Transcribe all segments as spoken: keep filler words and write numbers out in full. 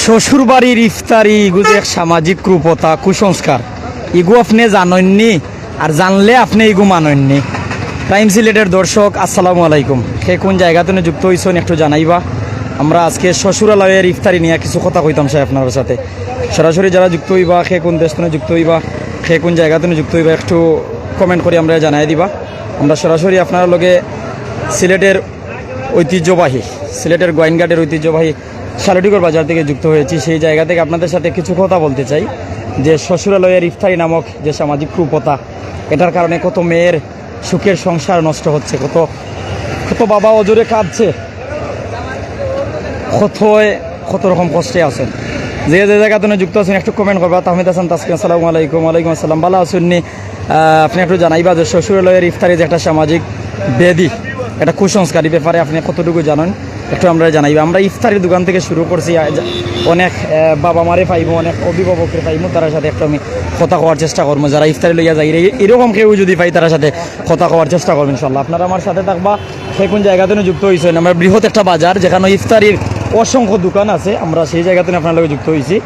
শ্বশুর বাড়ির ইফতারি ইগু যে এক সামাজিক কুপ্রথা, কুসংস্কার, ইগু আপনে জানইননি, আর জানলে আপনে ইগু মানইননি। প্রাইম সিলেটের দর্শক, আসসালামু আলাইকুম। কে কুন জাগা তনে যুক্ত অইছইন একটু জানাইবা। আমরা আজকে শ্বশুরালয়ের ইফতারি নিয়া কিছু কথা কইতাম চাই আপনারার সাথে। সরাসরি যারা যুক্ত অইবা, কে কুন দেশ তনে যুক্ত অইবা, কে কুন জাগা তনে যুক্ত অইবা, একটু কমেন্ট করি আমরারে জানাই দিবা। আমরা সরাসরি আপনারার লগে সিলেটের ঐতিহ্যবাহী, সিলেটের গোয়াইনঘাটের ঐতিহ্যবাহী শালুটিগড় বাজার থেকে যুক্ত হয়েছি। সেই জায়গা থেকে আপনাদের সাথে কিছু কথা বলতে চাই যে শ্বশুরালয়ের ইফতারি নামক যে সামাজিক কুপ্রথা, এটার কারণে কত মেয়ের সুখের সংসার নষ্ট হচ্ছে, কত, কত বাবা অঝোরে কাঁদছে, কত, কত রকম কষ্টে আছেন। যে যে জাগা তনে যুক্ত আছইন একটু কমেন্ট করবা। তাহমিদ হাসান তাসকিন, আসসালামু আলাইকুম। ওয়ালাইকুম আসসালাম, ভালা আছইননি? আহ, আপনে একটু জানাইবা যে শ্বশুরালয়ের ইফতারি যে একটা সামাজিক ব্যাধি, একটা কুসংস্কার, ই ব্যাপারে আপনে কতটুকু জানইন একটু আমরারে জানাইবা। আমরা ইফতারির দোকান থেকে শুরু করছি, আ, যা-, অনেক, আহ, বাবা মারে পাইমু, অনেক অভিভাবকরে পাইমু, তারার সাথে একটু আমি কথা কওয়ার চেষ্টা করমু। যারা ইফতারি লইয়া যাইরা, এরকম কেউ যুদি পাই তারার সাথে কথা কওয়ার চেষ্টা করমু ইনশাআল্লাহ। আপনারা আমার সাথে থাকবা। কে কুন জাগা তনে যুক্ত অইছইন? আমরা বৃহৎ একটা বাজার, যেখানো ইফতারির অসংখ্য দোকান আছে, আমরা সেই জাগা তনে আপনারার লগে যুক্ত অইছি।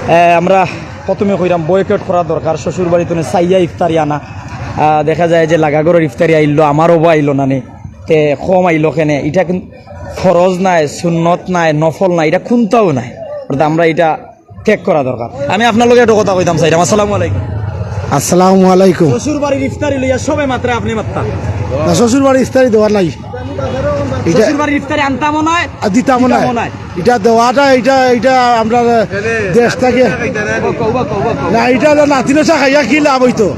আহ, আমরা প্রথমে কইরাম বয়কট করা দরকার, শ্বশুর বাড়ি তনে চাইয়া ইফতারি আনা। আহ, দেখা যায় যে লাগা ঘরর ইফতারি আইলো, আমার অবো আইলো না নি, তে কম আইলো কেনে? ইটা কিন্তু ফরজ নায়, সুন্নত নায়, নফল নায়, ইটা কুনটাও নায়। অর্থাৎ আমরা ইটা ত্যাগ করা দরকার। আমি আপনার লগে একটু কথা কইতাম চাইরাম। আসসালামু আলাইকুম। আসসালামু আলাইকুম। শ্বশুর বাড়ির ইফতারি লইয়া সবে মাতরা, আপনে মাততা? না, শ্বশুর বাড়ির ইফতারি দেওয়া নাই। ইটা শ্বশুর বাড়ির ইফতারি আনতামও নায়, আর দিতামও নায়। দিতামও নায়। ইটা দেওয়াটা, ইটা, ইটা আমরা দেশ থাকি। না, ইটা নাতিন অকলে খাইয়া কি লাভ অইতো?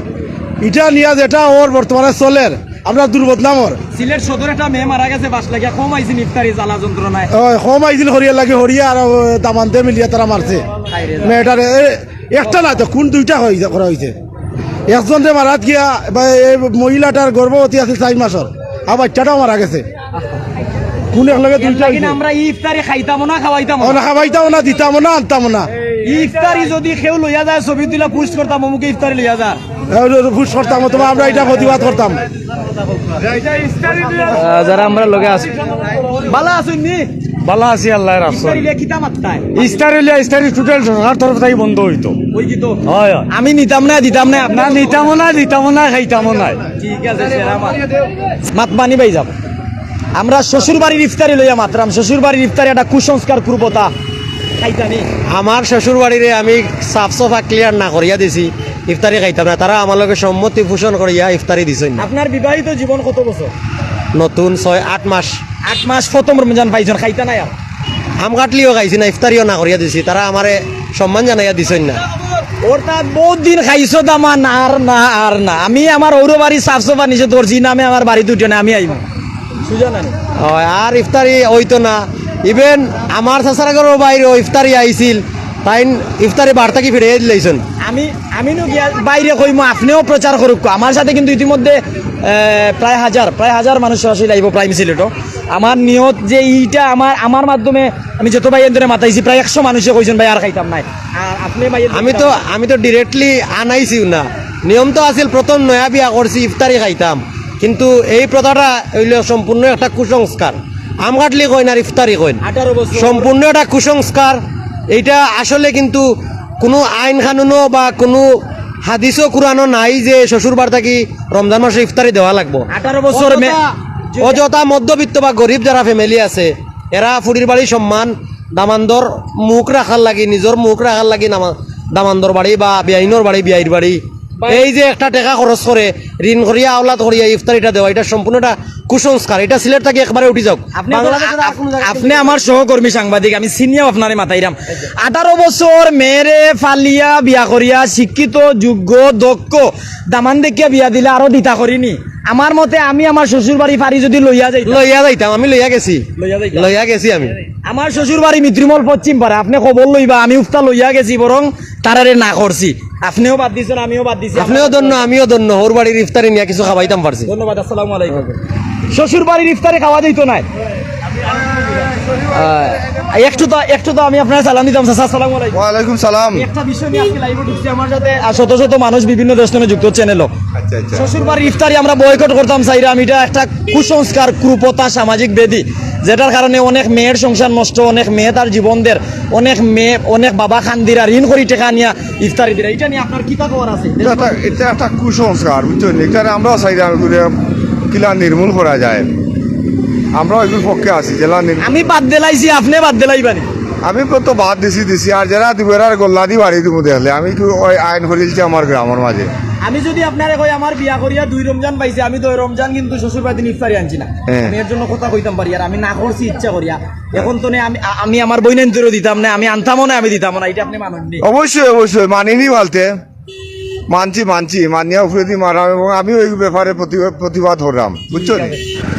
ইটা নিয়া যেটা অর বর্তমানে চলের, আমরা দুর্বদনাম অর। সিলেট সদর একটা মেয়ে মারা গেছে বাশ লাগিয়া, কম আইছিল ইফতারি জ্বালা যন্ত্রণায়। ওই কম আইছিল হরিয়ার লাগি, হরিয়া আর, ও, দামান্দে মিলিয়া তারা মারছে। হায় রে। মেয়েটারে, এ, একটা না তো, কুন দুইটা করা অইছে। একজনরে মারাত গিয়া, বা, এই মহিলাটার গর্ভবতী আছিল চাইর মাসর, আর বাইচ্চাটাও মারা গেছে। কুন একলগে দুইটা অইছে? আমরা ইফতারি খাইতামও না, খাওয়াইতামও না। না, খাওয়াইতামও না, দিতামও না, আনতামও না। ইফতারি যুদি কেউ লইয়া যায়, ছবি তুলিয়া পোস্ট করতাম, অমুকে ইফতারি লইয়া যার। পুশ করতাম, অথবা আমরা ইটা প্রতিবাদ করতাম। আহ, যারা আমরার লগে আছে। ভালা আছইননি? ভালা আছি, আল্লায় রাখছে। ইফতারি লইয়া কিতা মাততায়? ইফতারি লইয়া, ইফতারি total সরকার তরফ থাকি বন্ধ অইতো। অয় কি তো? অয়, অয়। আমি নিতাম না, দিতাম না, না, নিতামও না, দিতামও না, খাইতামও না। ঠিক আছে, সেরা মাত। মাত মানি ভাই যাব। আমরা শ্বশুর বাড়ির ইফতারি লইয়া মাতরাম, শ্বশুর বাড়ির ইফতারি একটা কুসংস্কার, কুপ্রথা। খাইতানি? আমার শ্বশুর বাড়িরে আমি সাফ সাফা clear না করিয়া দিছি, ইফতারি খাইতাম না। তারা আমার লগে সম্মতি পোষণ করিয়া ইফতারি দিছইন না। আপনার বিবাহিত জীবন কত বছর? নতুন ছয় আট মাস। আট মাস, প্রথম রমজান পাইছইন, খাইতা না আর? আম কাটলিও খাইছি না, ইফতারিও না করিয়া দিছি। তারা আমারে সম্মান জানাইয়া দিছইন না। অর্থাৎ বহুত দিন খাইছো দামান, আর না, আর না। আমি আমার অউর বাড়ি সাফ সাফা নিষেধ করছি, নামে আমার বাড়িত উঠিও না, আমি আইমু। সুজা নানি? অয়, আর ইফতারি অইতো না। Even আমার চাচার ঘরর বাইরেও ইফতারি আইছিল, তাইন ইফতারি বার থাকি ফিরাইয়া দিলাইছইন। আমি, আমি নু গিয়া বাইরে কইমু, আপনেও প্রচার করউক্কা। আমার সাথে কিন্তু ইতিমধ্যে, এ, প্রায় হাজার, প্রায় হাজার মানুষ সরাসরি আইবো প্রাইম সিলেটো। আমার নিয়ত যে ইটা আমার, আমার মাধ্যমে আমি যত ভাইয়াইন্তরে মাতাইছি, প্রায় একশো মানুষে কইছইন, "ভাই, আর খাইতাম নায়।" আর আপনে ভাই আমি তো, আমি তো directly আনাইছিও না। নিয়ম তো আছিল, প্রথম নয়া বিয়া করছি, ইফতারি খাইতাম। কিন্তু এই প্রথাটা অইলো সম্পূর্ণ একটা কুসংস্কার। আম কাটলি কইন আর ইফতারি কইন। আঠারো বছর। সম্পূর্ণ একটা কুসংস্কার। এইটা আসলে কিন্তু কুনু আইন কানুনও বা কুনু হাদিসও কুরআনও নাই যে শ্বশুর বাড়ি থাকি রমজান মাসে ইফতারি দেওয়া লাগবো। আঠারো বছর মে- অযথা, অযথা মধ্যবিত্ত বা গরিব যারা family আছে, এরা ফুড়ির বাড়ি সম্মান, দামান্দর মুখ রাখার লাগি, নিজর মুখ রাখার লাগি নামা-, দামান্দর বাড়ি বা বিয়াইনর বাড়ি, বিয়াইর বাড়ি, এই যে একটা টেকা খরচ করে, ঋণ করিয়া, আওলাদ করিয়া ইফতারিটা দেওয়া, ইটা সম্পূর্ণ একটা কুসংস্কার। ইটা সিলেট থাকি একবারে উঠি যাউক। আপনে তো, বাংলাদেশের আর কুনু জাগাত আপনে আমার সহকর্মী সাংবাদিক, আমি চিনিয়াও আপনারে মাতাইরাম। আঠারো বছর মেয়েরে ফালিয়া, বিয়া করিয়া, শিক্ষিত, যোগ্য, দক্ষ, দামান দেখিয়া বিয়া দিলে আরো দিতা করিনি। আমার মতে আমি আমার শ্বশুর বাড়ি ফাড়ি যুদি লইয়া যাইতাম। লইয়া যাইতাম, আমি লইয়া গেছি। লইয়া যাইতাম। লইয়া গেছি আমি। আমার শ্বশুর বাড়ি মিত্রিমল পশ্চিম পাড়া, আপনে খবর লইবা, আমি উফতা লইয়া গেছি, বরং তারারে না করছি। আপনেও বাদ দিছইন, আমিও বাদ দিছি। আপনেও ধন্য, আমিও ধন্য, অউর বাড়ির ইফতারি নিয়া কিছু খাবাইতাম পারছি। ধন্যবাদ, আসসালামু আলাইকুম। শ্বশুর বাড়ির ইফতারি খাওয়া যাইতো নায়। আহ, একটু তো, একটু তো আমি আপনারে সালাম দিতাম, চাচা, আসসালামু আলাইকুম। ওয়ালাইকুম সালাম। একটা বিষয় নিয়ে আজকে live-এ ঢুকছি, আমার সাথে, আহ, শত শত মানুষ বিভিন্ন দেশ থেকে যুক্ত চ্যানেলও। আচ্ছা, আচ্ছা। শ্বশুর বাড়ির ইফতারি আমরা বয়কট করতাম চাইরাম, এটা একটা কুসংস্কার, কুপ্রথা, সামাজিক ব্যাধি, যেটার কারণে অনেক মেয়ের সংসার নষ্ট, অনেক মেয়ে তার জীবন দের, অনেক মেয়ে, অনেক বাবা খান্দিরা ঋণ করি টেকা নিয়া ইফতারি দিরা। এটা নিয়ে আপনার কিতা খবর আছে? এটা একটা, এটা একটা কুসংস্কার, বুঝছো নি? এটারে আমরাও চাইরাম এগুলো কিলা নির্মূল করা যায়। আমরাও এগুলোর পক্ষে আছি, যেলা নির্মূল। আমি বাদ দিলাইছি, আপনি বাদ দিলাইবানি? আমি তো বাদ দিছি, দিছি। আর যারা দিব, এরার গল্লা দি বাড়ি দিব দেখলে। আমি কি ওই আইন করিলছি আমার গ্রামের মাঝে? আমি যদি আপনারে কই, আমার বিয়া করিয়া দুই রমজান পাইছি, আমি দুই রমজান কিন্তু শ্বশুর বাড়ি দিন ইফতারি আনছি না। হ্যাঁ। আমি এর জন্য কথা কইতাম পারি, আর আমি না করছি ইচ্ছা করিয়া। এখন তো নে আমি, আ-, আমি আমার বইনাইন্তরেও দিতাম না, আমি আনতামও না, আমি দিতামও না, এটা আপনি মানইন নি? অবশ্যই, অবশ্যই, মানিনি বলতে। মানছি, মানছি, মানিয়া উপরেদি মারাম এবং আমি ওই ব্যাপারে প্রতিবাদ, প্রতিবাদ করলাম, বুঝছো নি?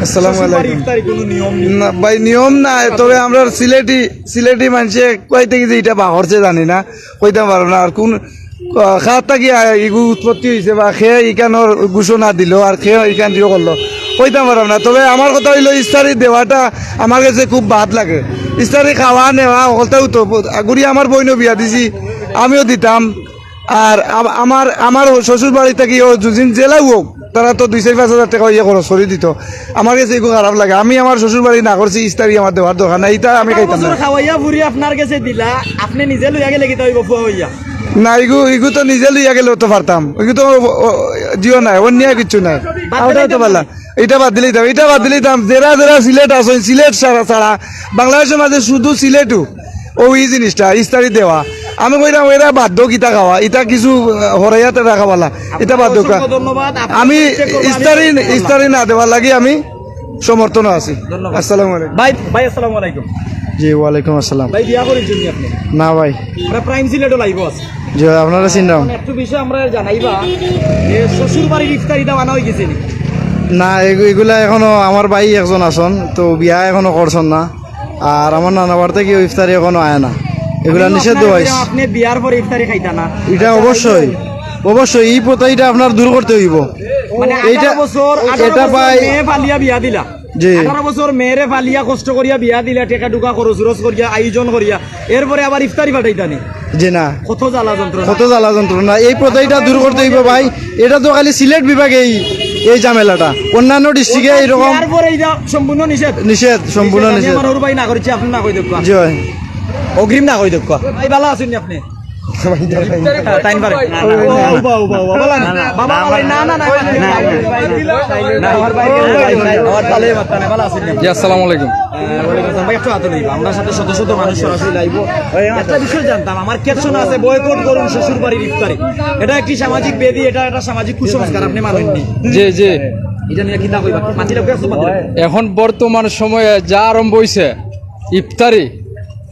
আসসালামু শ্বশুর বাড়ির আলাইকুম। ইফতারি কোনো নিয়ম নেই? না ভাই, নিয়ম নাই, তবে আমরা সিলেটি, সিলেটি মানষে কইতে গেছে এটা বাহরছে জানি না, কইতাম পারো না। আর কোন, আহ, খাত থাকি, আহ, ইগু উৎপত্তি হইছে বা খে ইখানোর ঘোষণা দিল আর খে ইখান দিও করলো, কইতাম পারো না। তবে আমার কথা হইলো ইফতারি দেওয়াটা আমার কাছে খুব বাদ লাগে। ইফতারি খাওয়া নেওয়া হকলটাও তো, আগুরি আমার বইনও বিয়া দিছি, আমিও দিতাম। আর আম-, আমার, আমার শ্বশুর বাড়ি থাকি ও দুদিন জেলাও হোক, তারা তো দুই চার পাঁচ হাজার টেকা ইয়ে খরচ করি দিত। আমার কাছে এগু খারাপ লাগে। আমি আমার শ্বশুর বাড়ি না করছি, ইফতারি আমার দেওয়ার দরকার নাই, এটা আমি খাইতাম না। বছর খাওয়াইয়া ফুরি আপনার কাছে দিলা, আপনি নিজে লইয়া গেলে কিতা হইব ফুয়া হইয়া? না, এগু, এগু তো নিজে লইয়া গেলেও তো পারতাম। এগু তো ও, ও, জিও নাই, অন্যায় কিচ্ছু নাই। বাদ দিলে ওটাই তো তো পারলাম। এটা বাদ দিলেই দাম, এটা বাদ দিলেই দাম। যারা যারা সিলেট আছেন, সিলেট ছাড়া, ছাড়া বাংলাদেশের মাঝে শুধু সিলেটও ও এই জিনিসটা ইফতারি দেওয়া। আমি কইলাম, এরা বাধ্য কিতা খাওয়া, এটা কিছু, আহ, হরাইয়াতে রাখাবালা, এটা বাধ্য অসংখ্য কা-, ধন্যবাদ। আপনাকে আমি চেক করবো, আমি ইফতারি, চেক করলাম। ইফতারি না দেওয়ার লাগি আমি সমর্থন আছি। ধন্যবাদ। আসসালামু আলাইকুম। ভাই, ভাই, আসসালামু আলাইকুম। জি, ওয়ালাইকুম আসসালাম। ভাই, বিয়া করির জন্য আপনি? না ভাই। আমরা প্রাইম সিলেটও লাইভ আছে। জি, আপনারা চিনলাম। এখন একটু বিষয় আমরা জানাইবা যে শ্বশুর বাড়ির ইফতারিটা আনা হয়ে গেছে নি? না, এগু-, এগুলা এখনো আমার ভাই একজন আছন, তো বিয়া এখনো করছন না। আর আমার নানা বাড়ি থাকি ইফতারি এখনো আয় না, এগুলা আমি নিষেধ আপনারে হইছে। কইলাম, আপনি বিয়ার পরে ইফতারি খাইতা না। এটা অবশ্যই, অবশ্যই এই প্রথা এটা আপনার দূর করতে হইব। মানে, এটা, আঠারো বছর, আঠারো এটা বছর ভাই মেয়ে পালিয়া বিয়া দিলা। জি। আঠারো বছর মেয়েরে পালিয়া কষ্ট করিয়া বিয়া দিলা, টেকা টুকা খরচ উরচ করিয়া, আয়োজন করিয়া, এরপরে আবার ইফতারি পাঠাইতা নি? জি না। কত জ্বালা যন্ত্রণা। কত জ্বালা যন্ত্রণা। এই প্রথা এটা দূর করতে হইব ভাই। এটা তো খালি সিলেট বিভাগে এই, এই ঝামেলাটা, অন্যান্য ডিস্ট্রিক্টে এরকম বিয়ার পরে এটা সম্পূর্ণ নিষেধ। নিষেধ, সম্পূর্ণ নিষেধ। আমি নিষেধ। আমার হুরু ভাই না করিছি, আপনি না কই দেখবা। জি ভাই। অগ্রিম না কই দেখবা। ভাই, ভালা আছেন নি আপনি? তাইন পারে। না, না, না। উবা, উবা, উবা, বালা না। বাবা, বালা না, না, না, না। না, না। আমার ভাই, আমার ভাই, আমার ভাই, ভাই, ভাই। জি, আসসালামু আলাইকুম। আহ, ওয়ালাইকুম আসসালাম। ভাই, একটু হাতে লইবা। আমরা সাথে শত শত মানুষ সরাসরি লাইভ। একটা বিষয় জানতাম, আমার ক্যাপশন আছে, "বয়কট করুন শ্বশুর বাড়ির ইফতারি।" এটা একটি সামাজিক ব্যাধি, এটা একটা সামাজিক কুসংস্কার, আপনি মানইন নি? জি, জি। এটা নিয়ে কিতা কইবা? মাতিলে কয়েকশো মাতিলে। এখন বর্তমান সময়ে যা আরম্ভ হইছে, ইফতারি,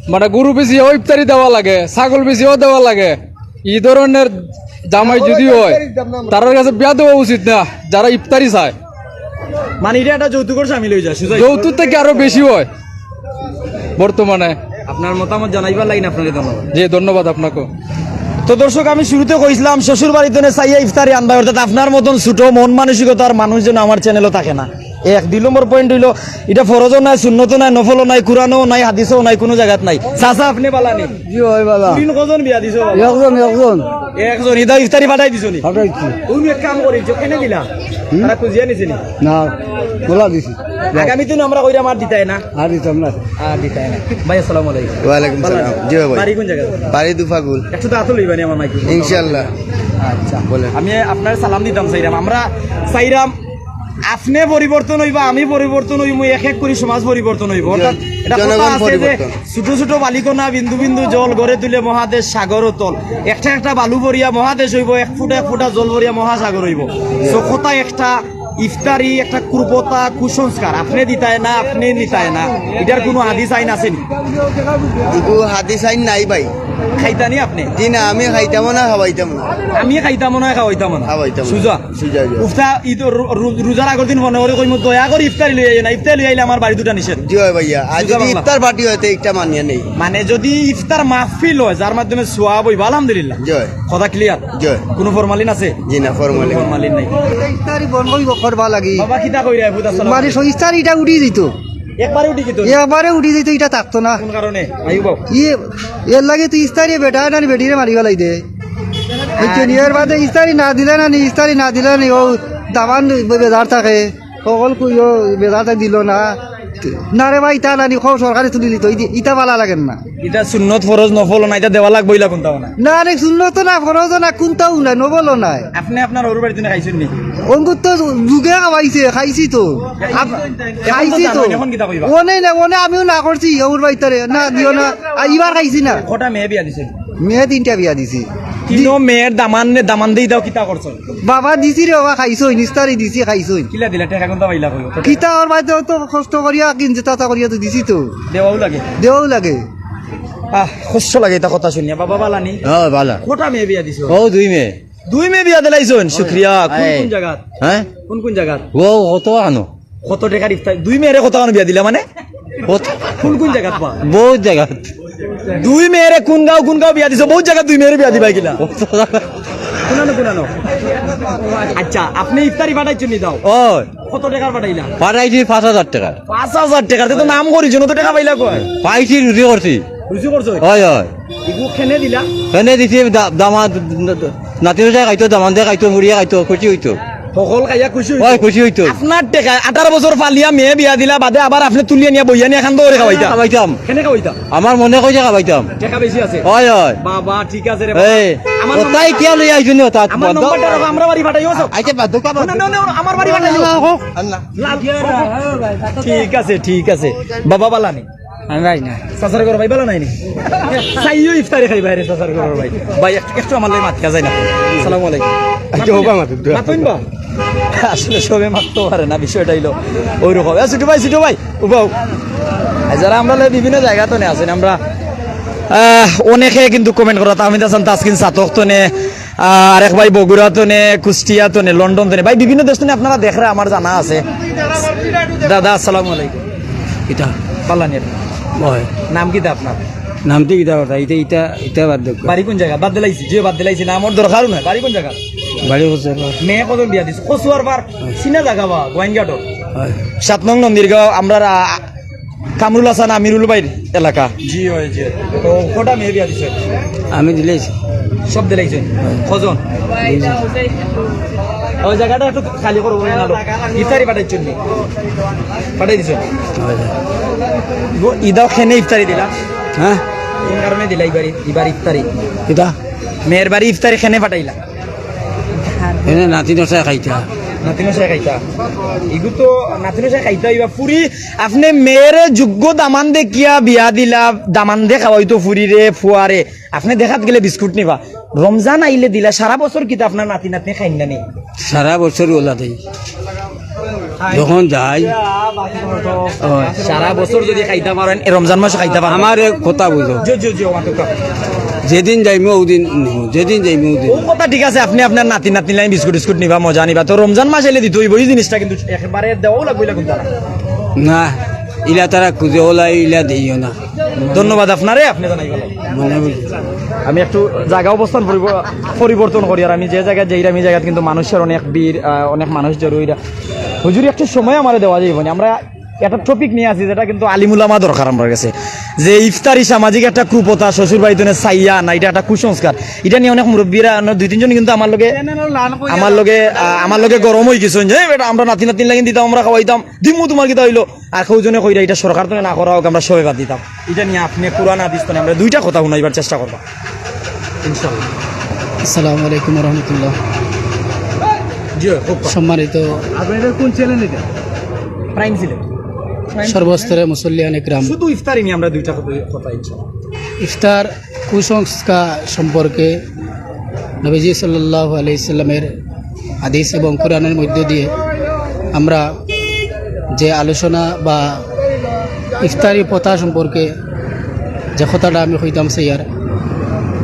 মানে, গরু বেচিয়াও ইফতারি দেওয়া লাগে, ছাগল বেচিয়াও দেওয়া লাগে। এই ধরনের জামাই যদি হয়, তারার কাছে বিয়া দেওয়া উচিত না, যারা ইফতারি চায়। মানে, এটা একটা যৌতুকর সামিল হয়ে যায়, সুজা। যৌতুক থেকে আরো বেশি হয় বর্তমানে। আপনার মতামত জানাইবার লাগি আপনারে ধন্যবাদ। জি, ধন্যবাদ আপনাকেও। তো দর্শক, আমি শুরুতে কইছিলাম, শ্বশুর বাড়িতে নে চাইয়া ইফতারি আনবায়, অর্থাৎ আপনার মতন ছোট মন মানসিকতার মানুষ যেন আমার চ্যানেলও থাকে না। এক, দুই নম্বর পয়েন্ট হইলো, এটা ফরজও নাই, সুন্নতও নাই, নফলও নাই, কোরআনও নাই, হাদিসও নাই, কোনো জায়গাত নাই। চাচা, আপনি বালা নি? জি ভাই, বালা। দিন কজন বিয়া দিছো বাবা? একজন, একজন। একজন, ইদা ইফতারি পাঠাই দিছো নি? পাঠাইছি। তুমি এক কাম করি, যে কেনে দিলা? হুম? তারা খুঁজিয়া নিছে নি? না, বলা দিছি। আগামী দিন আমরা কইরা মার দিতাই না? আর দিতাম না। আর দিতাই না। ভাই, আসসালামু আলাইকুম। ওয়ালাইকুম সালাম। জি ভাই। বাড়ি কোন জায়গা? বাড়ি দুফাগুল। একটু তো আতো লইবানি আমার মাইক। ইনশাআল্লাহ। আচ্ছা। বলেন। আমি আপনার সালাম দিতাম চাইরাম। আমরা চাইরাম আপনি পরিবর্তন হইবা, আমি পরিবর্তন হইমু, এক এক করি সমাজ পরিবর্তন হইব। অর্থাৎ এটা কথা জনগণ আছে যে পরিবর্তন। ছোট ছোট বালিকণা বিন্দু বিন্দু জল গড়ে তুলে মহাদেশ সাগর অতল। একটা একটা বালু ভরিয়া মহাদেশ হইব, এক ফুটা এক ফুটা জল ভরিয়া মহাসাগর হইব। তো কথা একটা, ইফতারি একটা কুপ্রথা, কুসংস্কার। আপনি দিতায় না, আপনি নিতায় না, এটার কোনো হাদিস আইন আছে নি? ইগু হাদিস আইন নাই ভাই। খাইতা নি আপনি? জি না, আমি খাইতামও না, খাওয়াইতাম না। আমি খাইতামও না, খাওয়াইতামও না। খাওয়াইতাম না। সুজা। সুজা, সুজা। উফতা, ই তো রো-, রো-, রোজার আগর দিন মনে করি কইমু, "দয়া করি ইফতারি লই আইও না, ইফতারি লই আইলে আমার বাড়ি দুটা নিষেধ।" জি অয় ভাইয়া, আর সুজা যদি বাংলা। ইফতার পার্টি হয়, তো একটা মানিয়া নেই। মানে যদি ইফতার মাহফিল হয়, যার মাধ্যমে সোয়াব হইব, আলহামদুলিল্লাহ। জি অয়। কথা ক্লিয়ার? জি অয়। কোনো ফরমালিন আছে? জি না, ফরমালিন। ফরমালিন নাই। ইফতারি বন্ধ হইব, করবা লাগি। বাবা, কিতা কইরা, ভূত আসসালাম মানে, আলাইকুম। ইফতারিটা উঠি দিত। একবারে উঠি গেতো? একবারে উঠি যাইতো, ইটা থাকতো না। কোন কারণে? আইও বাবু। ই, এর লাগি তো ইফতারি বেটা না নি বেটিরে মারি ফালাই দে। বুঝছো নি? এর বাদে ইফতারি না দিলে না নি, ইফতারি না দিলে নি, ও দামান বেজার থাকে, সকল কুইও বেজার থাকে দিল না। না রে ভাই, ইতা না নি, কও সরকারে তুলি নিতো, ইদি-, ইতা ভালা লাগে না। ইটা সুন্নত, ফরজ, নফল না, ইটা দেওয়া লাগবো, ইলা কোনটাও না। না রে, সুন্নত না, ফরজ না, কোনটাও না, নফল না। আপনি আপনার ওর বাড়িতে না খাইছেন নি? অঙ্কুর তো যুগে খাওয়াইছে, খাইছি তো। আপ-, এখন তো খাইছি তো। জানো, এখন কিতা কইবা? ওনে না, ওনে আমিও না করছি, ওর বাড়িতে রে, না দিও না। আর ইবার খাইছি না। কটা মেয়ে বিয়া দিছে? মেয়ে তিনটা বিয়া দিছি। তিনও মেয়ের দামান নে, দামান দেই দাও, কিতা করছো? বাবা দিছি রে বাবা, খাইছইন, ইফতারি দিছি, খাইছইন। কিলা দিলা, টেকা কোনটা পাইলা কইও? কিতা ওর বাড়িতে তো কষ্ট করিয়া, কিনতে তাতা করিয়া তো দিছি তো। দেওয়াও লাগে। দেওয়াও লাগে। আহ, কষ্ট লাগে ইতা কথা শুনিয়া। বাবা বালা নি? হ্যাঁ, বালা। কটা মেয়ে বিয়া দিছো? ও, দুই মেয়ে। দুই মেয়ে বিয়া দিলাইছইন? শুক্রিয়া। কোন, হ্যাঁ। কোন জাগাত? হ্যাঁ? কোন কোন জাগাত? ও, কত আনো? কত টেকার ইফতার? দুই মেয়েরে কত আনো বিয়া দিলা মানে? কত? কোন কোন জাগাত পা? বহুত জাগাত। দুই মেয়েরে কোন গাঁও, কোন গাঁও বিয়া দিছো? বহুত জাগাত দুই মেয়েরে বিয়া দিবা কিলা? কত জাগাত? কোনানো, কোনানো? আচ্ছা, আপনি ইফতারি পাঠাইছেন নি দাও? ও। কত টেকার পাঠাইলা? পাঠাইছি পাঁচ হাজার টেকা। পাঁচ হাজার টেকার, তে তো নাম করিছো, অত টেকা পাইলা কই? পাইছি, রুজি করছি। রুজি করছো? হয়, হয়। ইগু কেনে দিলা? কেনে দিছি, দা-, দামাদ, নাতিন চাই খাইতো, দামান্দে খাইতো, ফুড়িয়ে খাইতো, খুশি হইতো। সকল খাইয়া খুশি হইতো? হয়, খুশি হইতো। আপনার টেকা, আঠারো বছর ফালিয়া মেয়ে বিয়া দিলা বাদে আবার আপনি তুলিয়া নিয়া বইয়া নিয়া খান্দো করে খাওয়াইতা? খাওয়াইতাম। কেনে খাওয়াইতা? আমার মনে কইছে খাওয়াইতাম। টেকা বেশি আছে? হয়, হয়। বাবা, ঠিক আছে রে বাবা। এই, আমার ওটাই নম্বর-, কিয়া লই আইছো নি ওটা? আমার নম্বরটা রাখো, আমরা বাড়ি পাঠাইও সব। আচ্ছা, বাদ দাও, বাদ না, দাও। না, না, আমার বাড়ি পাঠাইও। না, হোক। আল্লাহ। লাল, ঠিক আছে, ঠিক আছে। বাবা বালা নি? আমি ভাই না। চাচার ঘর ভাই বালা নাই নি? চাইও ইফতারি খাইবা রে চাচার ঘর ভাই। ভাই, এক-, একটু আমার লগে মাতিয়া যায় না। আসসালামু আলাইকুম। আচ্ছা, হোক, আমার তো মাতুন বা? আসলে সবে মাততে পারে না, বিষয়টা হইলো ওইরকম। এ, ছোট ভাই, ছোট ভাই, উবাও। এই যারা আমরা লগে বিভিন্ন জায়গা তো নে আছেন, আমরা, আহ, অনেকে কিন্তু comment করা, তাহমিদ হাসান, তাসকিন, সাতক তো নে, আহ, আরেক ভাই বগুড়া তো নে, কুষ্টিয়া তো নে, লন্ডন তো নে, ভাই বিভিন্ন দেশ তো নে আপনারা দেখরা, আমার জানা আছে। দাদা, আসসালামু আলাইকুম। কিতা? বালা নি আপনি? হয়। নাম কিতা আপনার? নাম তো কিতা কথা? ইটা, ইটা, ইটা বাদ দেখ। বাড়ি কোন জায়গা? বাদ দিলাইছি, যে বাদ দিলাইছি, না আমার দরকারও নাই। বাড়ি কোন জায়গা? বাড়ি বছর। মেয়ে কজন বিয়া দিছে? কচুয়ার পার, চিনা জায়গা বা, গোয়াইনঘাটর। হয়। সাত নং নন্দীরগাঁও, আমরা রা-, কামরুল হাসান আমিরুল ভাইর এলাকা। জি, হয়, জি। তো কটা মেয়ে বিয়া দিছে? আমি দিলাইছি। সব দিলাইছে? কজন? ওই জায়গাটা একটু খালি করো, ওই নাটক। ইফতারি পাঠাইছেন নি? পাঠাই দিছেন? হয়। গো-, ইদাও খেনে ইফতারি দিলা? হ্যাঁ? কোন কারণে দিলা ইবার, ইবার ইফতারি? কিতা? মেয়ের বাড়ি ইফতারি খেনে পাঠাইলা? এনে নাতিন চাই খাইতা। নাতিন চাই খাইতা? ইগু তো নাতিন চাই খাইতা, ইবা ফুরি, আপনি মেয়েরে যোগ্য দামান দেখিয়া বিয়া দিলা, দামান দে খাওয়াইতো ফুরিরে, ফুয়ারে। আপনি দেখাত গেলে বিস্কুট নিবা। রমজান আইলে দিলা, সারা বছর কিতা আপনার নাতি নাতনি খাইন না নি? সারা বছর ওলা দেই। যখন যাই, ও। সারা বছর যদি খাইতা পারেন, এ রমজান মাসে খাইতা পারেন। আমার এক কথা বুঝো। জি, জি, জি, আমার তো কথা। যেদিন যাইমু, ওদিন নিমু। যেদিন যাইমু, ওদিন। ও কথা ঠিক আছে, আপনি আপনার নাতি নাতনি লাগি বিস্কুট টিস্কুট নিবা, মজা নিবা। তো রমজান মাস আইলে দিতে হইব, এই জিনিসটা কিন্তু একেবারে দেওয়াও লাগবে, এরকম তারা। না, ইলা তারা খুঁজে ওলা, ইলা দেইও না। ধন্যবাদ আপনারে, আপনি জানাই ভালো। মনে বুঝি। আমি একটু জায়গা অবস্থান পরিব-, পরিবর্তন করি, আর আমি যে জায়গায় যাই, আমি জায়গাত কিন্তু মানুষের অনেক ভিড়, আহ, অনেক মানুষ জড়ো অইরা। হুজুর, একটু সময় আমারে দেওয়া যাইব না? আমরা একটা টপিক নিয়ে আসি, যেটা কিন্তু আলিমুলামা দরকার আমার কাছে, যে ইফতারি সামাজিক একটা কুপ্রথা, শ্বশুর বাড়িতে চাইয়া না, এটা একটা কুসংস্কার। এটা নিয়ে অনেক মুরব্বীরা, অন্য দুই তিনজন কিন্তু আমার লগে, আমার লগে, আহ, আমার লগে গরম হয়ে গেছেন যে, "এ বেটা, আমরা নাতি নাতিন লাগিন দিতাম, আমরা খাওয়াইতাম, দিমু তোমার কিতা হইলো?" আর কেউ জনে কইরা, "এটা সরকার তো না করা হোক, আমরা সবে বাদ দিতাম।" এটা নিয়ে আপনি কোরআন হাদিস তো না, আমরা দুইটা কথা শুনাইবার চেষ্টা করবা, ইনশাআল্লাহ। আসসালামু আলাইকুম ওয়া রাহমাতুল্লাহ। জি, হোক। সম্মানিত আপনাদের কোন চ্যানেল এটা? প্রাইম সিলেট। সর্বস্তরে মুসল্লিয়ান একরাম। শুধু ইফতারি নিয়ে আমরা দুইটা কথা, কথা ইনশাআল্লাহ। ইফতার কুসংস্কার সম্পর্কে নবীজি সাল্লাল্লাহু আলাইহি সাল্লামের হাদিস এবং কোরআনের মধ্য দিয়ে আমরা যে আলোচনা বা ইফতারি প্রথা সম্পর্কে যে কথাটা আমি কইতাম চাইয়ার,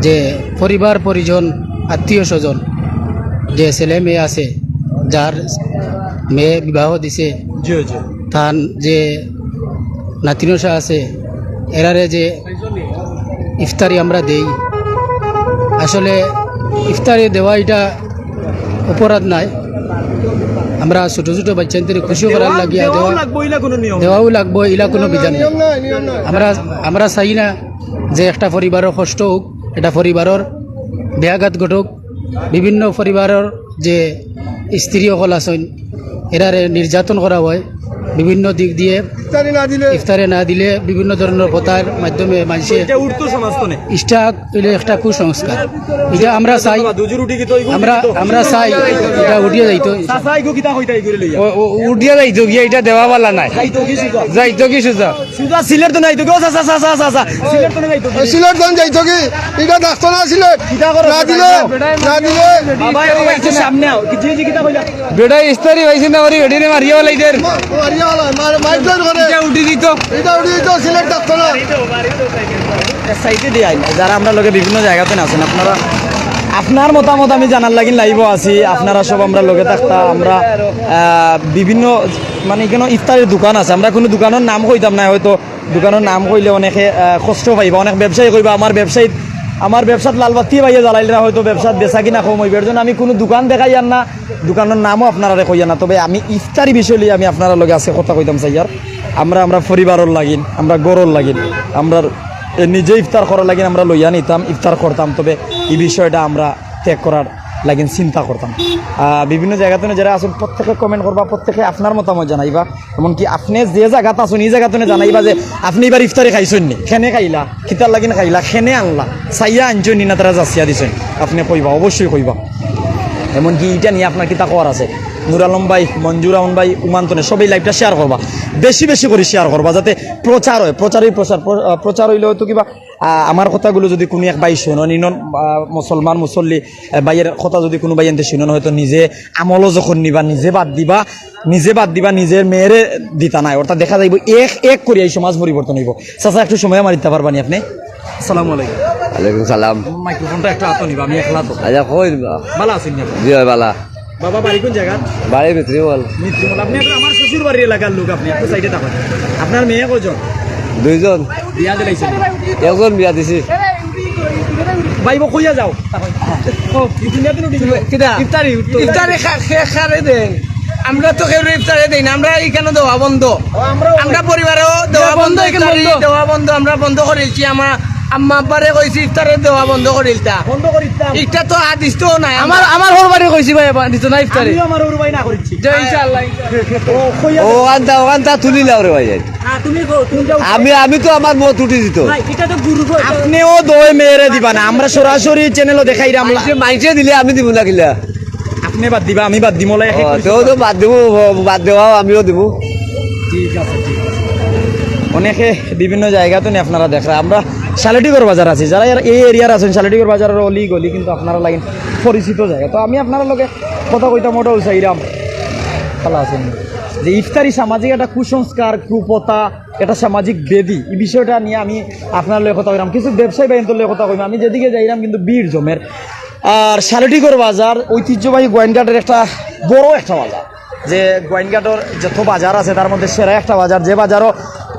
যে পরিবার পরিজন, আত্মীয় স্বজন, যে ছেলে মেয়ে আছে, যার মেয়ে বিবাহ দিছে, জি, জি। তান যে নাতিনশা আছে, এরারে যে ইফতারি আমরা দেই, আসলে ইফতারি দেওয়া এটা অপরাধ নাই, আমরা ছোট ছোট বাচ্চাইন্তরে খুশি করার লাগিয়া দেওয়াও দেওয়া, লাগবো, ইলা কোনো নিয়ম দেওয়াও লাগবো, ইলা কোনো বিধান নাই। নিয়ম নাই, নিয়ম নাই। আমরা, আমরা চাই না যে একটা পরিবারর কষ্ট হোক, একটা পরিবারর ব্যাঘাত ঘটুক, বিভিন্ন পরিবারর যে স্ত্রী অকল আছইন, এরারে নির্যাতন করা হয় বিভিন্ন দিক দিয়ে। ইফতারি না দিলে ইফতারে না দিলে বিভিন্ন ধরনের কথার মাধ্যমে মানুষে এটা উঠতো সমাজ তো নেই। ইস্টাক হইলে একটা কুসংস্কার। এটা আমরা চাই। ধন্যবাদ। হুজুর উঠি গেতো, ইগু আমরা উঠি গেতো। আমরা চাই এটা উঠিয়া যাইতো। চাচা, ইগু কিতা কইতা ইগুরে লইয়া? ও, ও, উঠিয়া যাইতো গিয়া, এটা দেওয়া বালা নাই। যাইতো কি সুজা? যাইতো কি সুজা? সুজা সিলেট তো নাই তো, কেউ চাচা, চাচা, চাচা, চাচা। সিলেট তো নাই তো। সিলেট তো যাইতো কি? এটা থাকতো না সিলেট। কিতা করো? না দিলে, না দিলে। বাবা, এরকম একটু সামনে আও। কি, জি, জি, কিতা কইলা? বেটা ইস্তারি পাইছে না, ওরে বেটিরে মারিয়া ফালাই দের। মারিয়া ফালাই, মার-, মাইর ধর করে। এটা উঠি দিত। এটা উঠি দিত, সিলেট থাকতো না। এক সাইডে দিয়ে আইন। যারা আমরার লগে বিভিন্ন জায়গাতে আছেন, আপনারা, আপনার মতামত আমি জানার লাগিন লাইভও আছি। আপনারা সব আমরার লগে থাকতা। আমরা, আহ, বিভিন্ন, মানে, এখানে ইফতারের দোকান আছে। আমরা কোনো দোকানের নাম কইতাম না, হয়তো দোকানের নাম কইলে অনেকে, আহ, কষ্ট পাইবা, অনেক ব্যবসায়ী কইবা, "আমার ব্যবসায়ী, আমার ব্যবসাত লাল বাতি পাইয়া জ্বালাইলে হয়তো ব্যবসাত বেচা কিনা কম হইবে।" এর জন্য আমি কোনো দোকান দেখাইয়ার না, দোকানের নামও আপনারারে কইয়ার না। তবে আমি ইফতারি বিষয় লইয়া আমি আপনারার লগে আজকে কথা কইতাম চাইয়ার। আমরা, আমরা পরিবারর লাগিন, আমরা ঘরর লাগিন, আমরা এ নিজে ইফতার করার লাগিন আমরা লইয়া নিতাম, ইফতার করতাম। তবে এই বিষয়টা আমরা ত্যাগ করার লাগিন চিন্তা করতাম। আহ, বিভিন্ন জায়গা থেকে যারা আছেন, প্রত্যেকে কমেন্ট করবা, প্রত্যেকে আপনার মতামত জানাইবা। এমনকি আপনি যে জায়গাত আছেন, এই জায়গা থেকে জানাইবা যে আপনি এবার ইফতারি খাইছেন নি, কেনে খাইলা, কিতার লাগিন খাইলা, কেনে আনলা, চাইয়া আনছেন নি না তারা যাচিয়া দিছেন, আপনি কইবা, অবশ্যই কইবা। এমনকি এটা নিয়ে আপনার কিতা কওয়ার আছে, নুর আলম ভাই, মঞ্জুর আহমদ ভাই, উমান্তনে সবাই লাইভটা শেয়ার করবা, বেশি বেশি করে শেয়ার করবা, যাতে প্রচার হয়, প্রচারই প্রচার, প্র-, আহ, প্রচার হইলে হয়তো কিবা, আহ, আমার কথাগুলো যদি কোনো এক ভাই শুনন, ইনন, আহ, মুসলমান মুসল্লি, আহ, ভাইয়ের কথা যদি কোনো ভাই এনতে শুনন, হয়তো নিজে আমলও যখন নিবা, নিজে বাদ দিবা, নিজে বাদ দিবা, নিজের মেয়েরে দিতা নাই, অর্থাৎ দেখা যাইব এক এক করিয়া এই সমাজ পরিবর্তন হইব। চাচা, একটু সময় আমার দিতে পারবানি আপনি? আসসালামু আলাইকুম। ওয়ালাইকুম সালাম। মাইক্রোফোনটা একটু হাতে নিবা, আমি একলা তো। আচ্ছা, কই দিবা? ভালো আছেন নি আপনি? জি ভাই, ভালা। বাবা, বাড়ি কোন জায়গা? বাড়ি মিত্রিমল। মিত্রিমল। আপনি এখন আমার শ্বশুর বাড়ির এলাকার লোক, আপনি একটু সাইডে থাকেন। আপনার মেয়ে কয়জন? দুইজন। বিয়া দিলাইছেন? একজন বিয়া দিছি। ভাই, বউ কইয়া যাও। ও, দুনিয়াতে উঠি গেল। কিতা? ইফতারি, উঠতো। ইফতারি খা-, খে-, খারে দেন। আমরা তো কেউ ইফতারে দেই না, আমরা এখানে দেওয়া বন্ধ। ও, আমরাও আমরা পরিবারেও দেওয়া বন্ধ, বন্ধ, এখানে ইফতারি বন্ধ। দেওয়া বন্ধ, আমরা বন্ধ করে দিচ্ছি। আমার আম্মা আব্বারে কইছি ইফতারে দেওয়া বন্ধ করে দিতা। বন্ধ করে দিতাম। এটা তো হাদিস তো নাই। আমার, আমার হউর বাড়ি কইছি ভাই, এবার দিত না ইফতারে। আমিও আমার হউর বাড়ি না করিচ্ছি। যে ইনশাআল্লাহ, ইনশাআল্লাহ। ও, কইয়া ও, আনতা, ও, আনতা তুলি লাও রে ভাই। হ্যাঁ, তুমি কও, তুমি যাও। আমি, আমি তো আমার মত উঠি দিত। ভাই, এটা তো গুরু গো, এটা আপনিও দই মেয়েরে দিবা না, আমরা সরাসরি চ্যানেলও দেখাইরাম। মাইনষে, মাইনষে দিলে আমি দিব না কিলা? আপনি বাদ দিবা, আমি বাদ দিমু, ওলা এক এক ও, করে তেও তো বাদ দিব, বাদ দেওয়াও আমিও দিব। ঠিক আছে, ঠিক আছে। অনেকে বিভিন্ন জায়গা তো নিয়ে আপনারা দেখরা, আমরা শালিটিগর বাজার আছি, যারা এর, এই এরিয়ার আছেন, শালিটিগর বাজারের অলি গলি কিন্তু আপনারা লাইন পরিচিত জায়গা। তো আমি আপনারা লগে কথা কইতাম, ওটাও চাইরাম, ভালো আছেন, যে ইফতারি সামাজিক একটা কুসংস্কার, কুপ্রথা, একটা সামাজিক ব্যাধি, এই বিষয়টা নিয়ে আমি আপনার লগে কথা কইলাম, কিছু ব্যবসায়ী ভাইয়ান্তর লগে কথা কইলাম। আমি যেদিকে যাইলাম কিন্তু ভিড় জমের। আর শালিটিগর বাজার ঐতিহ্যবাহী গোয়াইনঘাটের একটা বড় একটা বাজার, যে গোয়াইনঘাটের যত বাজার আছে তার মধ্যে সেরা একটা বাজার, যে বাজারও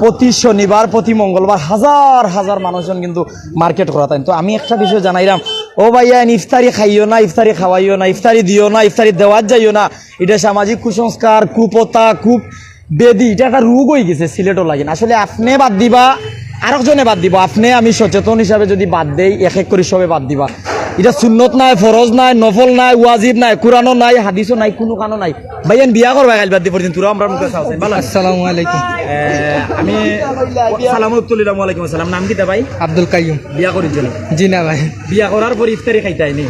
প্রতি শনিবার, প্রতি মঙ্গলবার হাজার হাজার মানুষজন কিন্তু মার্কেট করা থাকে। তো আমি একটা বিষয় জানাইলাম, ও ভাইয়া, ইফতারি খাইও না, ইফতারি খাওয়াইও না, ইফতারি দিও না, ইফতারি দেওয়ার যাইও না, এটা সামাজিক কুসংস্কার, কুপ্রথা, কুব্যাধি, এটা একটা রোগ হয়ে গেছে সিলেটও লাগিন। আসলে আপনি বাদ দিবা, আরেকজনে বাদ দিবা, আপনি আমি সচেতন হিসাবে যদি বাদ দেই, এক এক করে সবে বাদ দিবা। এটা সুন্নত নাই, ফরজ নাই, নফল নাই, ওয়াজিব নাই, কোরআনও নাই, হাদিসও নাই, কোনো কানো নাই। ভাই, এন বিয়া করবা কাইল বাদ দি পর্যন্ত, তোরা আমরা মুখে চাও চাই, ভালো? আসসালামু আলাইকুম। এ, আমি সালাম উত্তর দিলাম, ওয়ালাইকুম আসসালাম। নাম কিতা ভাই? আব্দুল কাইয়ুম। বিয়া করিস নি? জি না ভাই। বিয়া করার পর ইফতারি খাইতায় নি?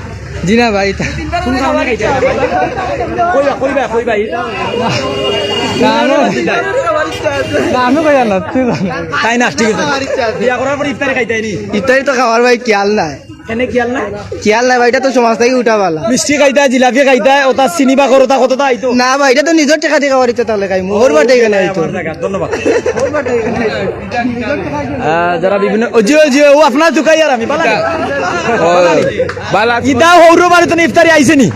জি না ভাই, তা কোন কারণে খাইতায় না ভাই? কইবা, কইবা, কইবা। না, আমি, না, আমি কইয়া না, তুই জানো। তাই না, ঠিক আছে। বিয়া করার পর ইফতারি খাইতায় নি? ইফতারি তো খাওয়ার ভাই খেয়াল নাই। এনে খেয়াল নাই? খেয়াল নাই ভাই, এটা তো সমাজ থেকে উঠা বালা। মিষ্টি খাইতায়, জিলাপি খাইতায়, ওটা চিনি বা করোটা কতটা আইতো? না ভাই, এটা তো নিজের টেকা দিয়ে খাওয়ার ইচ্ছা তাহলে খাই, মোহর বাটে এখানে আইতো। আমার জায়গা, ধন্যবাদ। আহ, যারা বিভিন্ন, ও জি, ও জি, ও আপনার দোকাই আর আমি, বালা। ও, বালা। ইদা হৌরো বাড়ি তো ইফতারি আইছে নি?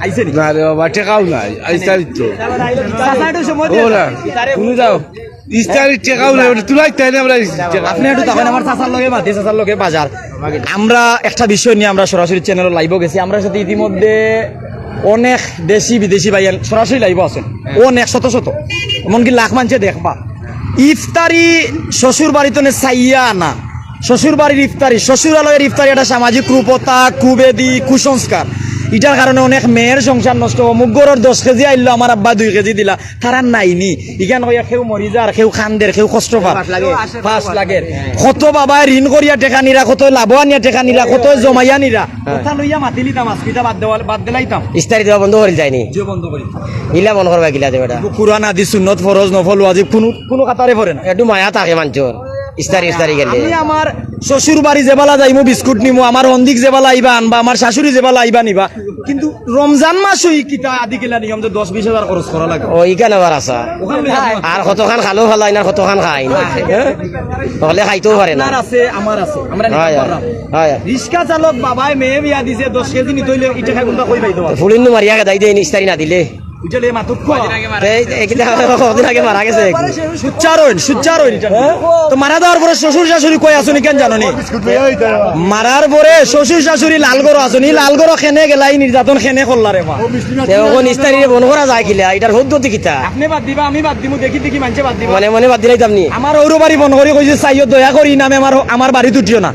আইছে নি? না রে বাবা, টেকাও নাই, ইফতারি তো। চাচা, একটু সময় ও দিয়ে না, দাও। কোনো যাও। ইফতারি টেকাও নাই, ওটা তুলাই তাই না আমরা ইফতারি। আপনি একটু তখন আমার চাচার লগে মাতি, চাচার লগে বাজার। আমরা একটা বিষয় নিয়ে আমরা সরাসরি চ্যানেলে লাইভও গেছি। আমরা সাথে ইতিমধ্যে অনেক দেশি বিদেশি ভাইয়াইন সরাসরি লাইভো আছইন, অনেক শত শত, এমনকি লাখ মানষে দেখবা। ইফতারি শ্বশুর বাড়িত নে চাইয়া আনা, শ্বশুর বাড়ির ইফতারি, শ্বশুরালয়ের ইফতারি একটা সামাজিক কুপ্রথা, কুবেদি, কুসংস্কার। ইটার কারণে অনেক মেয়ের সংসার নষ্ট অয়। অমুক ঘরর দশ কেজি আইলো, আমার আব্বা দুই কেজি দিলা, তারা নাইনি। ইখান কইয়া কেউ মরি যার, কেউ কান্দের, কেউ কষ্ট পার। পাঁচ লাগে। পাঁচ লাগে। কত বাবায় ঋণ করিয়া টেকা নিরা, কত লাভো আনিয়া টেকা নিরা, কত জমাইয়া নিরা। হ্যাঁ। কথা লইয়া মাতিলিতাম আজকে, ইটা বাদ দেওয়া, বাদ দিলাইতাম। ইস্তারি দেওয়া বন্ধ করিল যায়নি। যে বন্ধ করি। ইলা বন্ধ করবা কিলা দেবে এটা? কুরআন, হাদিস, সুন্নত, ফরজ, নফল, ওয়াজিব, কুনু, কুনু কাতারে পড়ে না। একটু মায়া থাকে মানষর। ইস্তারি, ইস্তারি গেলে। আমি আমার শ্বশুর বাড়ি যেবালা যাইমু বিস্কুট নিমু, আমার হন্দিক যেবালা আইবা আনবা, আমার শাশুড়ি যেবালা আইবা নিবা। কিন্তু রমজান মাস ওই কিতা আদি কিলা নিয়ম যে দশ বিশ হাজার খরচ করা লাগে। ও, ইখান আবার আছা। ওখানে আর কতখান খালো ফালাইন আর কতখান খাইন। হ্যাঁ? তাহলে খাইতেও পারে না। আপনার আছে, আমার আছে। আমরা নিতে হয়, হয়। পারলাম। হয়। রিক্সা চালক বাবায় মেয়ে বিয়া দিছে, দশ কেজি নিতে হইলে ইটা খাই কোনটা কই পাইতো? ফুলিন নু মারিয়া খেদাই দেয়, ইস্তারি না দিলে। বুঝলে, মাতুক কো? এই, এই কিতা কদিন আগে মারা গেছে। সুচ্চার হইন, সুচ্চার হইন। তো মারা যাওয়ার পরে শ্বশুর শাশুড়ি কই আছইন, ইখান জানো নি? মারার পরে শ্বশুর শাশুড়ি লাল ঘরো আছইন, ই লাল ঘরো কেনে গেলা, ই নির্যাতন কেনে করলা রে মা? তে অখন ইস্তারিরে বন্ধ করা যায় কিলা? ইটার পদ্ধতি কিতা? আপনি বাদ দিবা, আমি বাদ দিমু, দেখি দেখি মানষে বাদ দিবা। মনে মনে বাদ দিলাইতাম নি? আমার ঔর বাড়ি বন্ধ করি কইছে, চাইও দয়া করি নামে আমার, আমার বাড়িত উঠিও না।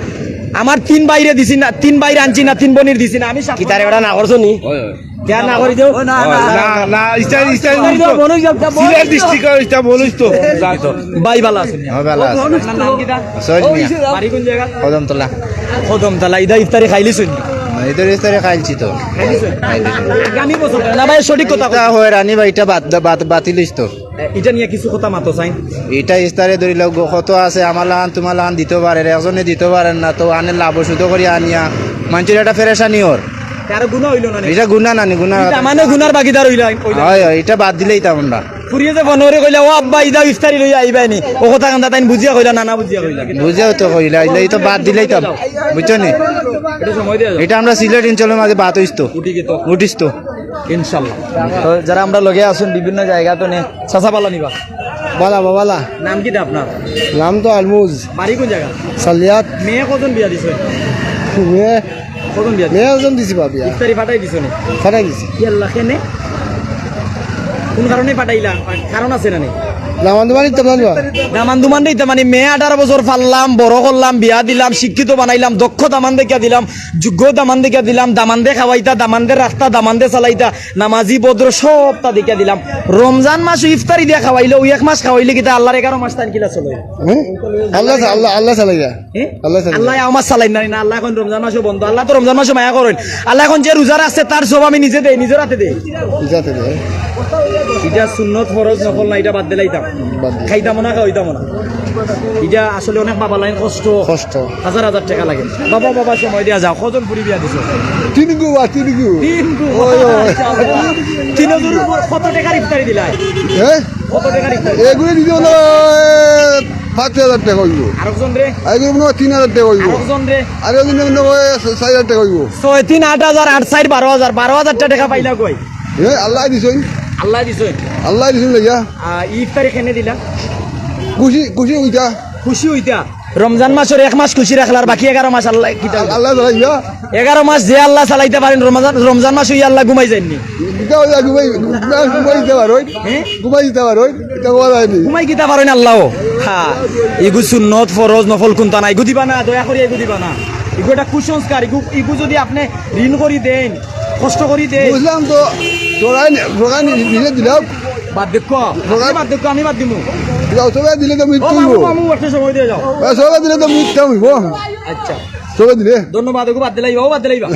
আমার তিন ভাইরে দিছি না, তিন ভাইর আনছি না, তিন বইনর দিছি না, আমি সাত কিতারে বেটা না করছো নি? কেন না করি দেও? ও, না, না, না। না, না, ইস্তারি, ইস্তারি ইস্তারি তো। তো মনোজ দা, মনোজ সিলেট তো। ডিস্ট্রিক্টর ইস্তারি মনোজ তো। ভাই ভালা আছইন? হ্যাঁ, ভালা আছি। আপনার নাম কিতা? সৈয়দ মিয়া। বাড়ি কোন জায়গা? কদমতলা। কদমতলা, ইদা ইফতারি খাইলিছইন? না, ইদা ইফতারি খাইলছি তো। খাইলিছইন? খাইলিছি। আগামী বছর না ভাই, সঠিক কথা ইটা কইন। হয় রানী ভাই, ইটা বাদ, বাদ, বাতিল হইছে তো। এ, ইটা নিয়া কিছু কথা মাতো চাইন। ইটা ইস্তারে ধরি লও গো, কত আছে আমার লাখান, তুমার লাখান দিতো পারের, একজনে দিতো পারের না, তো আনে লাভ শুধু করি আনিয়া মানষর একটা পেরেশানি অর। কারো গুনা হইল না নি? ইটা গুনা না নি, গুনা। ইটা মানে গুনার ভাগিদার হইলা, হইলা। হয়, হয়, ইটা বাদ দিলাইতাম আমরা। ফুরিয়ে যে ফোন করি কইলা, "ও আব্বা, ইদা ইফতারি লইয়া আইবায় নি?" ও কথা কান্দা তাইন বুঝিয়া কইলা না, না বুঝিয়া কইলা? বুঝিয়াও তো কইলা, ইলা ইতা বাদ দিলাইতাম, বুঝছো নি? এটা সময় দিয়া যাও। ইটা আমরা সিলেট অঞ্চলর মাঝে বাদ হইছ তো। উঠি কি তো? উঠিছ তো। ইনশাল্লাহ। তো যারা আমরার লগে আছইন বিভিন্ন জায়গা তো নে, চাচা ভালা নি বা? ভালা বা, ভালা। নাম কিতা আপনার? নাম তো আলমুজ। বাড়ি কোন জায়গা? সালিয়াত। মেয়ে কজন বিয়া দিছইন? মেয়ে কজন বিয়া দিছইন? মেয়ে একজন দিছি বা বিয়া। ইফতারি ফাটাই দিছইন নি? ফাটাই দিছি। কি আল্লাহ কেনে? কোন কারণে ফাটাইলা? কারণ আছে না নি? দামান দুমান দিতাম না বা। দামান দুমান দিতাম মানে মেয়ে আঠারো বছর পাললাম, বড় করলাম, বিয়া দিলাম, শিক্ষিত বানাইলাম, দক্ষ দামান দেখিয়া দিলাম, যোগ্য দামান দেখিয়া দিলাম, দামান্দে খাওয়াইতা, দামান্দে রাখতা, দামান্দে চালাইতা, নামাজি ভদ্র সবতা দেখিয়া দিলাম। রমজান মাসো ইফতারি দিয়া খাওয়াইলে, ওই এক মাস খাওয়াইলে কিতা আল্লাহর এগারো মাস তান কিলা চলে? হ্যাঁ? আল্লাহ, আল্লাহ, আল্লাহ চালাইয়া। হ্যাঁ? আল্লাহ চালাইয়া। আল্লাহ আমার চালাইন না, না, আল্লাহ এখন রমজান মাসো বন্ধ। আল্লাহ তো রমজান মাসো মায়া করইন। আল্লাহ এখন যে রোজা রাখছে তার সব আমি নিজে দেই, নিজের হাতে দেই। যাতে দেয়। ইটা সুন্নত ফরজ নফল না, ইটা বাদ দিলাইতাম। বাদ দিলাইতাম। খাইতাম না, খাওয়াইতাম না। ইটা আসলে অনেক বাবা লাইন কষ্ট। কষ্ট। হাজার হাজার টেকা লাগে। বাবা, বাবা, সময় দিয়া যাও। কজন ফুরি বিয়া দিছো? তিন গু বা, তিন গু। তিন গু। ওই, ওই। মাশাআল্লাহ। তিন গুর উপর কত টেকার ইফতারি দিলাই? হ্যাঁ? কত টেকার ইফতারি? এগুলো দিতে মনে হয় পাঁচ হাজার টেকা অইবো। আরেকজন রে? এগুলো মনে হয় তিন হাজার টেকা অইবো। আরেকজন রে? আরেকজন মনে হয় চার হাজার টেকা অইবো। ছয় তিন আট হাজার, আট চার বারো হাজার, বারো হাজার টেকা পাইলা কই? এ, আল্লাহ দিছইন। আল্লাহ দিছইন। আল্লাহ দিছইন লইয়া। আ, ইফতারি কেনে দিলা? খুশি, খুশি অইতা। খুশি অইতা। রমজান মাসর এক মাস খুশি রাখলা, আর বাকি এগারো মাস আল্লাহ কিতা? আল্লাহ চালাইবা। এগারো মাস যে আল্লাহ চালাইতা পারইন, রমজান, রমজান মাসো ই আল্লাহ ঘুমাই যাইন নি? ইটা অইয়া ঘুমাই, ঘুমাই দিতা পারইন। হ্যাঁ? ঘুমাই দিতা পারইন। ইটা কওয়া যায়নি। ঘুমাই কিতা পারইন আল্লাহ? হ্যাঁ। ইগু সুন্নত, ফরজ, নফল কুনতা নাই। ইগু দিবা না, দয়া করি ইগু দিবা না। ইগু একটা কুসংস্কার। ইগু, ইগু যদি আপনে ঋণ করি দেইন, কষ্ট করি দেইন। বুঝলাম তো, তোরা নি-, তোরা নি-, নিজে দিলাম। বাদ দেখো, তোরা আমি বাদ দেখো, আমি বাদ দিমু। দিলাও, সবাই দিলে তো ও মৃত্যু মামু, হইবো। মামু, একটা সময় দিয়া যাও। এ, সবাই দিলে তো মৃত্যু হইবো। আচ্ছা। সবাই দিলে। ধন্যবাদ, ওগু বাদ দিলাইবা, ও বাদ দিলাইবা।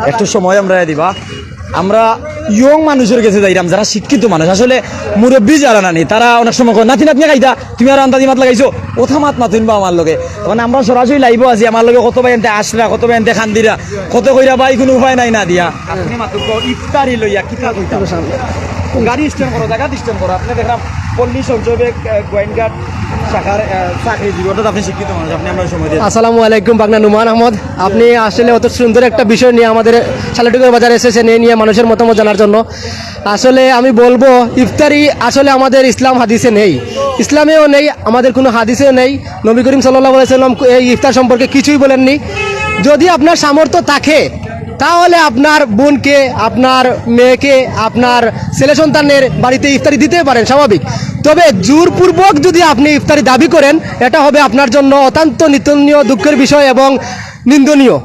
একটু সময় আমরারে দিবা। আমরা young মানুষর গেছে যাইরাম, যারা শিক্ষিত মানুষ, আসলে মুরব্বি যারা নানি, তারা অনেক সময় কয়, "নাতি নাতনি খাইতা, তুমি আরো আন্দাজি মাত লাগাইছো, ওঠা মাত মাতুন বা আমার লগে।" তখন আমরা সরাসরি live-ও আছি, আমার লগে কত ভাইয়াইন্তে আছরা, কত ভাইয়াইন্তে কান্দিরা, কত কইরা, "ভাই, কুনু উপায় নাই না দিয়া।" আপনি মাতুক ইফতারি লইয়া কিতা কইতা? গাড়ি stand করো, জাগা stand করো। আপনি দেখলাম পল্লী সঞ্চয় ব্যাংক, আহ, গোয়াইনঘাট শাখার, আহ, চাকরিজীবী, অর্থাৎ আপনি শিক্ষিত মানুষ, আপনি আমরারে সময় দিয়া। আসসালামু আলাইকুম, পাকনা নুমান আহমদ। আপনি আসলে অত সুন্দর একটা বিষয় নিয়ে আমাদের সালেটুকুর বাজারে এসেছেন, এই নিয়ে মানুষের মতামত জানার জন্য। আসলে আমি বলবো, ইফতারি আসলে আমাদের ইসলাম হাদিসে নেই, ইসলামেও নেই, আমাদের কোনো হাদিসেও নেই। নবী করিম সাল্লাল্লাহু আলাইহি সাল্লাম এই ইফতার সম্পর্কে কিছুই বলেননি। যদি আপনার সামর্থ্য থাকে, তাহলে আপনার বোনকে, আপনার মেয়েকে, আপনার ছেলে সন্তানের বাড়িতে ইফতারি দিতে পারেন, স্বাভাবিক। তবে জোরপূর্বক যদি আপনি ইফতারি দাবি করেন, এটা হবে আপনার জন্য অত্যন্ত নিন্দনীয়, দুঃখের বিষয় এবং নিন্দনীয়।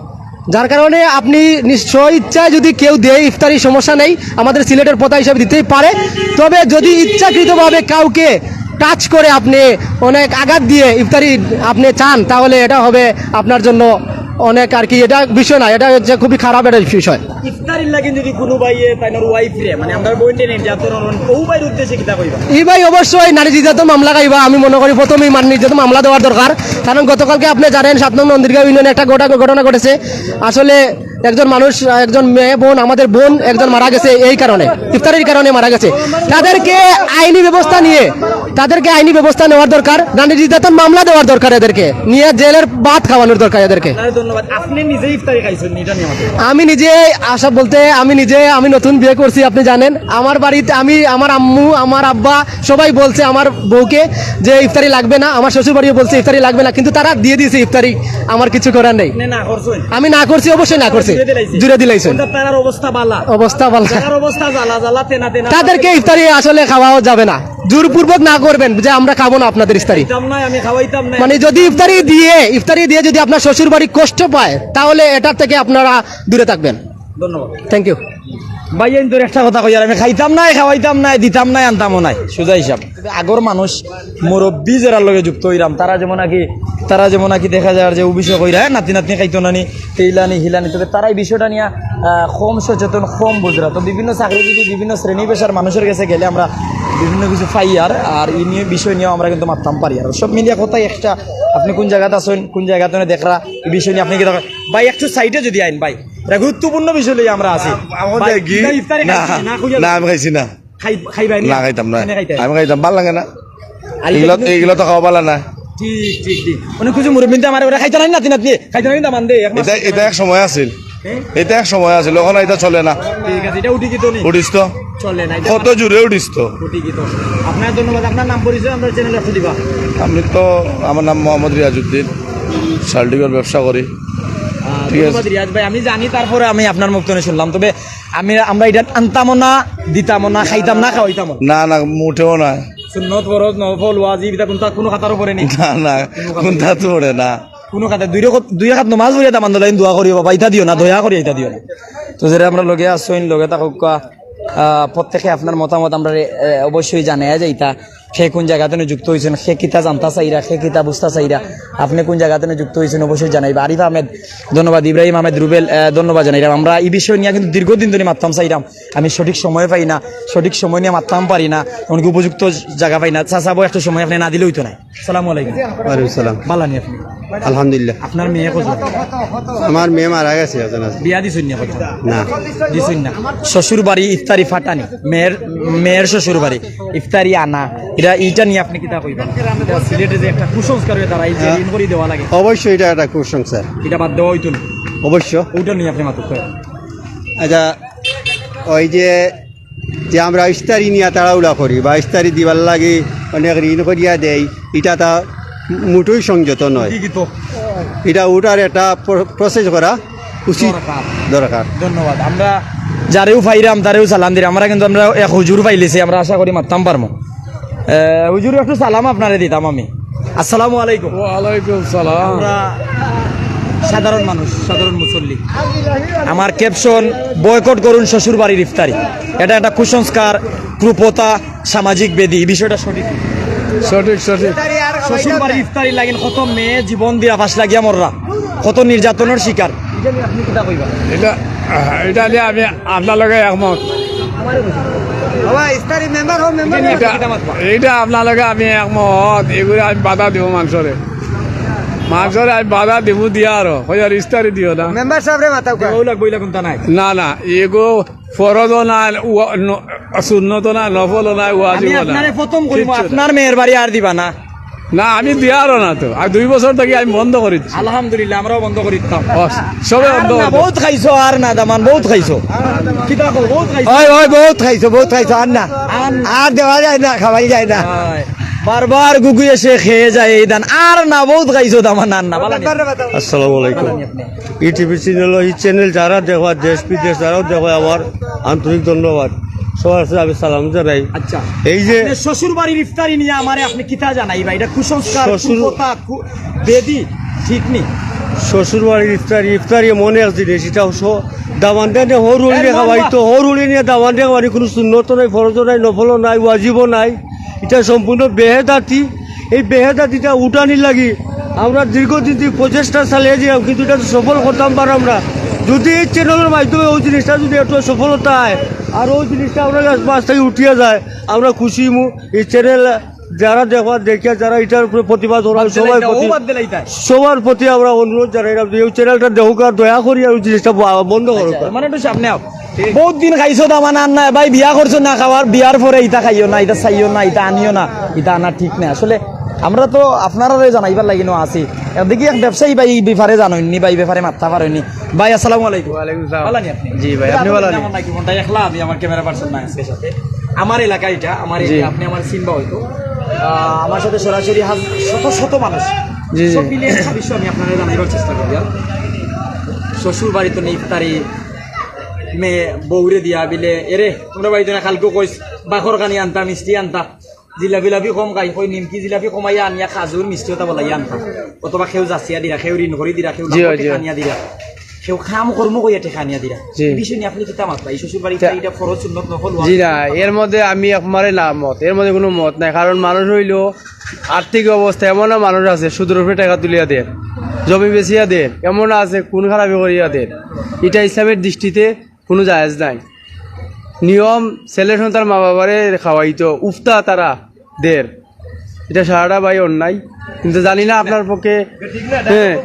যার কারণে আপনি নিজ স্ব ইচ্ছায় যদি কেউ দেয় ইফতারি, সমস্যা নেই, আমাদের সিলেটের প্রথা হিসাবে দিতেই পারে। তবে যদি ইচ্ছাকৃতভাবে কাউকে টাচ করে আপনি অনেক আঘাত দিয়ে ইফতারি আপনি চান, তাহলে এটা হবে আপনার জন্য অনেক আর কি, এটা বিষয় না, এটা হচ্ছে খুবই খারাপ একটা বিষয়। ইফতারির লাগি যদি কোনো ভাইয়ে তাইনর ওয়াইফ রে, মানে, আমরা বইনরে নির্যাতন করইন, ও ভাইর উদ্দেশ্যে কিতা কইবা? ই ভাই অবশ্যই নারী নির্যাতন মামলা খাইবা। আমি মনে করি প্রথমেই নারী নির্যাতন মামলা দেওয়ার দরকার, কারণ গতকালকে আপনি জানেন সাত নং নন্দীরগাঁও ইউনিয়নে একটা ঘটা-, ঘটনা ঘটেছে। আসলে একজন মানুষ, একজন মেয়ে বোন, আমাদের বোন একজন মারা গেছে এই কারণে, ইফতারির কারণে মারা গেছে। তাদেরকে আইনি ব্যবস্থা নিয়ে, তাদেরকে আইনি ব্যবস্থা নেওয়ার দরকার, নারী নির্যাতন মামলা দেওয়ার দরকার, এদেরকে নিয়ে জেলের ভাত খাওয়ানোর দরকার এদেরকে। আপনারে ধন্যবাদ। আপনি নিজে ইফতারি খাইছেন নি, এটা নিয়ে আমাকে। আমি নিজে, আশা বলতে, আমি নিজে, আমি নতুন বিয়ে করছি, আপনি জানেন। আমার বাড়িতে আমি, আমার আম্মু, আমার আব্বা সবাই বলছে আমার বউকে যে ইফতারি লাগবে না, আমার শ্বশুর বাড়িও বলছে ইফতারি লাগবে না, কিন্তু তারা দিয়ে দিয়েছে ইফতারি, আমার কিছু করার নেই। আপনি না করছেন? আমি না করছি, অবশ্যই না করছি। জুড়ে দিলাইছে। জুড়ে দিলাইছেন। অর্থাৎ তারার অবস্থা বালা। অবস্থা বালা। তারার অবস্থা জ্বালা, জ্বালা, তেনা, তেনা। তাদেরকে ইফতারি আসলে খাওয়াও যাবে না, জোরপূর্বক না করবেন যে আমরা খাবো না আপনাদের ইফতারি। খাইতাম না, আমি খাওয়াইতাম না। মানে যদি ইফতারি দিয়ে, ইফতারি দিয়ে যদি আপনার শ্বশুর বাড়ি কষ্ট পায়, তাহলে এটার থেকে আপনারা দূরে থাকবেন। ধন্যবাদ। Thank you. ভাই, এই তোর একটা কথা কই, আর আমি খাইতাম না, খাওয়াইতাম না, দিতাম না, আনতামও না, সোজা হিসাব। তবে আগর মানুষ, মুরব্বী যারার লগে যুক্ত হইরাম, তারা যেমন নাকি, তারা যেমন নাকি দেখা যায় যে অভিযোগ হইরা, "হ্যাঁ, নাতি নাতনি খাইতো না নি, তেইলানি হিলানি।" তবে তারা এই বিষয়টা নিয়ে, আহ, কম সচেতন, কম বুঝরা। তো বিভিন্ন চাকরিজীবী, বিভিন্ন শ্রেণী পেশার মানুষের কাছে গেলে আমরা বিভিন্ন কিছু পাই, আর, আর এই নিয়ে, বিষয় নিয়েও আমরা কিন্তু মাততাম পারি। আর সব মিলিয়া কথা একটা, আপনি কোন জায়গাতে আছেন, কোন জায়গাতে দেখরা, এই বিষয় নিয়ে আপনি কি দেখরা? ভাই, একটু সাইডে যদি আইন ভাই, এটা গুরুত্বপূর্ণ বিষয় লইয়া আমরা আছি। আমার ভাই, দেখি। ইফতারি না, খাইছি না, কইয়া না, আমি খাইছি না। খাই-, খাইবাই নি? না, খাইতাম না। কেনে খাইতাই? আমি খাইতাম, ভালা লাগে না। আর এইগুলা, এটা এইগুলা তো খাওয়া ভালা না। ঠিক, ঠিক, ঠিক। অনেক কিছু মুরব্বিতে আমার ওরা খাইতো না, নাতি নাতনি, খাইতো না, কিন্তু মান দে, এক মাস এটা, খাইতো এটা না। এক সময় আছিল। হ্যাঁ? এটা এক সময় আছিল, এখন এটা চলে না। ঠিক আছে, এটা উঠি কি তো নি? উঠিস তো। চলে না, এটা কত জোরে উঠিস তো। উঠি কি তো। আপনার ধন্যবাদ, আপনার নাম পরিচয় আমরা চ্যানেলে একটু দিবা। আমি তো, আমার নাম মোহাম্মদ রিয়াজউদ্দিন, শালটিগর ব্যবসা করি। আহ, ঠিক আছে। ধন্যবাদ রিয়াজ ভাই, আমি জানি, তারপরে আমি আপনার মুখ থেকে শুনলাম, তবে আমি, আমরা এটা আনতামও না, দিতামও না, খাইতাম না, খাওয়াইতামও না। না, না, মোটেও না। সুন্নত, ফরজ, নফল, ওয়াজিব, এটা কোনটা, কোনো খাতার উপরে নেই? না, না, কোনো খাতার কোনটা তো পড়ে না। কোনো খাতা, দুই রকম, দুই রাকাত নামাজ পড়িয়া দামান দোলাইন দোয়া করিও বাবা, এটা দিও না, দয়া করি এটা দিও না। তো যারা আমরা লগে আসইন, লগে থাকুক্কা, আহ, প্রত্যেকে আপনার মতামত আমরা, এ, অবশ্যই জানাইয়া যাইতা। কে কোন জায়গা থেকে যুক্ত হইছেন, কে কিতা জানতা চাইরা, কে কিতা বুঝতা চাইরা, আপনি কোন জায়গা থেকে যুক্ত হইছেন, অবশ্যই জানাইবা। আরিফ আহমেদ, ধন্যবাদ। ইব্রাহিম আহমেদ রুবেল, আহ, ধন্যবাদ জানাইলাম। আমরা এই বিষয় নিয়ে কিন্তু দীর্ঘদিন ধরে মাততাম চাইলাম, আমি সঠিক সময় পাই না, সঠিক সময় নিয়ে মাততাম পারি না, এমনকি উপযুক্ত জায়গা পাই না। চাচা, বউ, একটু সময় আপনি না দিলে হইতো না। সালামু আলাইকুম। ওয়ালাইকুম সালাম। ভালা নি আপনি? আলহামদুলিল্লাহ। আপনার মেয়ে কত? আমার মেয়ে মারা গেছে, এখন আছে। বিয়া দিছইন না কত? না। দিছইন না। শ্বশুর বাড়ি ইফতারি ফাটানি, মেয়ের, মেয়ের শ্বশুর বাড়ি ইফতারি আনা, এটা, এইটা নিয়ে আপনি কিতা কইবেন? এটা সিলেটে যে একটা কুসংস্কার হয়ে দাঁড়ায়, যে হ্যাঁ। ঋণ করি দেওয়া লাগে। অবশ্যই এটা একটা কুসংস্কার। এটা বাদ দেওয়া হইতো না। অবশ্য। ওটা নিয়ে আপনি মাতুক করেন। আচ্ছা, ওই যে, যে আমরা ইফতারি নিয়ে তাড়াহুড়া করি বা ইফতারি দিবার লাগি অনেক ঋণ করিয়া দেই, এটা তা মোটেই সংযত নয়। কি কি তো? এটা ওটার একটা প্র-, প্রসেস করা উচিত দরকার। দরকার। ধন্যবাদ। আমরা যারেও পাইরাম, তারেও সালাম দিরাম। আমরা কিন্তু আমরা এক হুজুর পাইলিছি, আমরা আশা করি মাততাম পারমু। এ, হুজুর, একটু সালাম আপনারে দিতাম আমি। আসসালামু আলাইকুম। ওয়ালাইকুম সালাম। আমরা সাধারণ মানুষ, সাধারণ মুসল্লি। আমার ক্যাপশন, "বয়কট করুন শ্বশুর বাড়ির ইফতারি।" এটা একটা কুসংস্কার, কুপ্রথা, সামাজিক ব্যাধি। এই বিষয়টা সঠিক? সঠিক, সঠিক। শ্বশুর বাড়ির ইফতারি লাগেন কত মেয়ে জীবন দিয়া ফাঁস লাগিয়া মররা, কত নির্যাতনের শিকার। এটা নিয়ে আপনি কিতা কইবা? এটা, এটা নিয়ে আমি আপনার লগে একমত। বাবা, ইফতারি মেম্বার হো, মেম্বার। এটা, এটা আপনার লগে আমি একমত। এগুলো আমি বাধা দিব মানুষরে। মানুষরে আমি বাধা দিব দিয়া আরো। কই আর ইফতারি দিও না। মেম্বার সাহেবরে মাতাও কয়। ওগুলা, ওগুলা কোনটা নাই? না, না, এগো ফরজও না, ওয়া-, ন-, সুন্নতও না, নফলও না, আমি ওয়াজিবও না। আপনারে প্রথম কইমু, কিচ্ছু না। আপনার মেয়ের বাড়ি আর দিবা না। না, আমি দিয়ারও না তো। আর দুই বছর থাকি আমি বন্ধ করি দিছি। আলহামদুলিল্লাহ, আমরাও বন্ধ করি দিতাম। ও, সবে আর বন্ধ না, করি দিছি। বহুত খাইছো, আর না দামান, বহুত খাইছো। কিতা কও, বহুত খাইছো। ওই, ওই, বহুত খাইছো, বহুত খাইছো, আর না। আর না। আর দেওয়া যায় না, খাওয়াই যায় না। হয়। বারবার গুগুয়ে সে খেয়ে যায় এই ধান। আর না, বউত খাইছো দামান, আর না, বালা নি? আসসালামু আলাইকুম। বালা নি আপনি? ইটিভি চ্যানেল, এই চ্যানেল যারা দেখবা, দেশ বিদেশ যারাও দেখবা, আমার আন্তরিক ধন্যবাদ। সবার কাছে আমি সালাম জানাই। আচ্ছা, এই যে আপনি শ্বশুর বাড়ির ইফতারি নিয়া আমারে আপনি কিতা জানাইবা? এটা কুসংস্কার, শ্বশুর কুপ্রথা, কু-, বেদি, ঠিক নি? শ্বশুর বাড়ির ইফতারি, ইফতারি এমন এক জিনিস, এটা স-, দামান্দে নিয়া হউর হুড়ি এর নিয়া মানে খাওয়াইতো, হউর হুড়ি নিয়া দামান্দে খাওয়ানি কোনো সুন্নত নাই, ফরজও নাই, নফলও নাই, ওয়াজিবও নাই। এটা সম্পূর্ণ বেহেদাতি। এই বেহেদাতিটা উঠানির লাগি আমরা দীর্ঘদিন ধরি প্রচেষ্টা চালিয়ে যাই, কিন্তু এটা তো সফল করতাম পারাম না। যদি এই চ্যানেলের মাধ্যমে ওই জিনিসটা যদি একটু সফলতা হয় আর ওই জিনিসটা আমরা কাছ থেকে উঠিয়া যায়, আমরা খুশি হইমু। এই চ্যানেল যারা দেখবা, দেখিয়া যারা এটার উপরে প্রতিবাদ করা, বাদ দিলাইতা, সবার ও প্রতি, বাদ দিলাইতা। সবার প্রতি আমরা অনুরোধ জানাই যে এই চ্যানেলটা দেখুক আর দয়া করি আর ওই জিনিসটা ব-, বন্ধ করুক। আচ্ছা, মানে একটু সামনে আও। বহুত দিন খাইছো দামান, আর না ভাই, বিয়া করছো না, খাওয়ার বিয়ার পরে ইটা খাইও না, ইটা চাইও না, ইটা আনিও না, ইটা আনা ঠিক না। আসলে আমরা তো আপনারারে জানাইবার লাগি ন আছি। এদিকে এক ব্যবসায়ী ভাই এই ব্যাপারে জানইননি, ভাই ব্যাপারে মাততা পারইননি। ভাই, আসসালামু আলাইকুম। ওয়ালাইকুম সালাম। বালা নি আপনি? জি ভাই, আপনি বালা নি? আমার নাকি মনটা একলা, আমি আমার ক্যামেরা পার্সন না আজকে সাথে। আমার এলাকা এটা, আমার জি। এরিয়া, আপনি আমার চিনবা হয়তো। আহ, আমার সাথে সরাসরি হাজ-, শত শত মানুষ। জি, জি। সব মিলিয়ে একটা বিষয় আমি আপনারে জানাইবার চেষ্টা করি। শ্বশুর বাড়িত নি ইফতারি, মেয়ে বউরে দিয়া বিলে, "এরে, তোমরা বাড়িত না, কালকে কইস, বাখর খানি আনতা, মিষ্টি আনতা।" জিলাপি লাপি কম খাই, কই নিমকি জিলাপি কমাইয়া আনিয়া খাজুর মিষ্টি ওটা বলাইয়া আনতা। অথবা কেউ যাচিয়া দিরা, কেউ ঋণ করি দিরা, কেউ জি, জি। আনিয়া দিরা, কেউ কাম কর্ম কইয়া টেকা আনিয়া দিরা। জি। এই বিষয় নিয়ে আপনি কিতা মাতবা? এই শ্বশুর বাড়ির তা- ইফতারি, এটা ফরজ সুন্নত নফল ওয়াজিব? জি না, এর মধ্যে আমি একবারে লামত, এর মধ্যে কোনো মত নাই। কারণ মানুষ হইলো আর্থিক অবস্থা এমন মানুষ আছে সুদের উপরে টাকা তুলিয়া দেন, জমি বেচিয়া দেন, এমন আছে খুন খারাপি করিয়া দেন। এটা ইসলামের দৃষ্টিতে কোনো জায়েজ নাই। নিয়ম, ছেলে সন্তান মা বাবারে খাওয়াইতো, উফতা তারা দের। এটা সারাটা ভাই অন্যায়, কিন্তু জানি না আপনার পক্ষে, হ্যাঁ,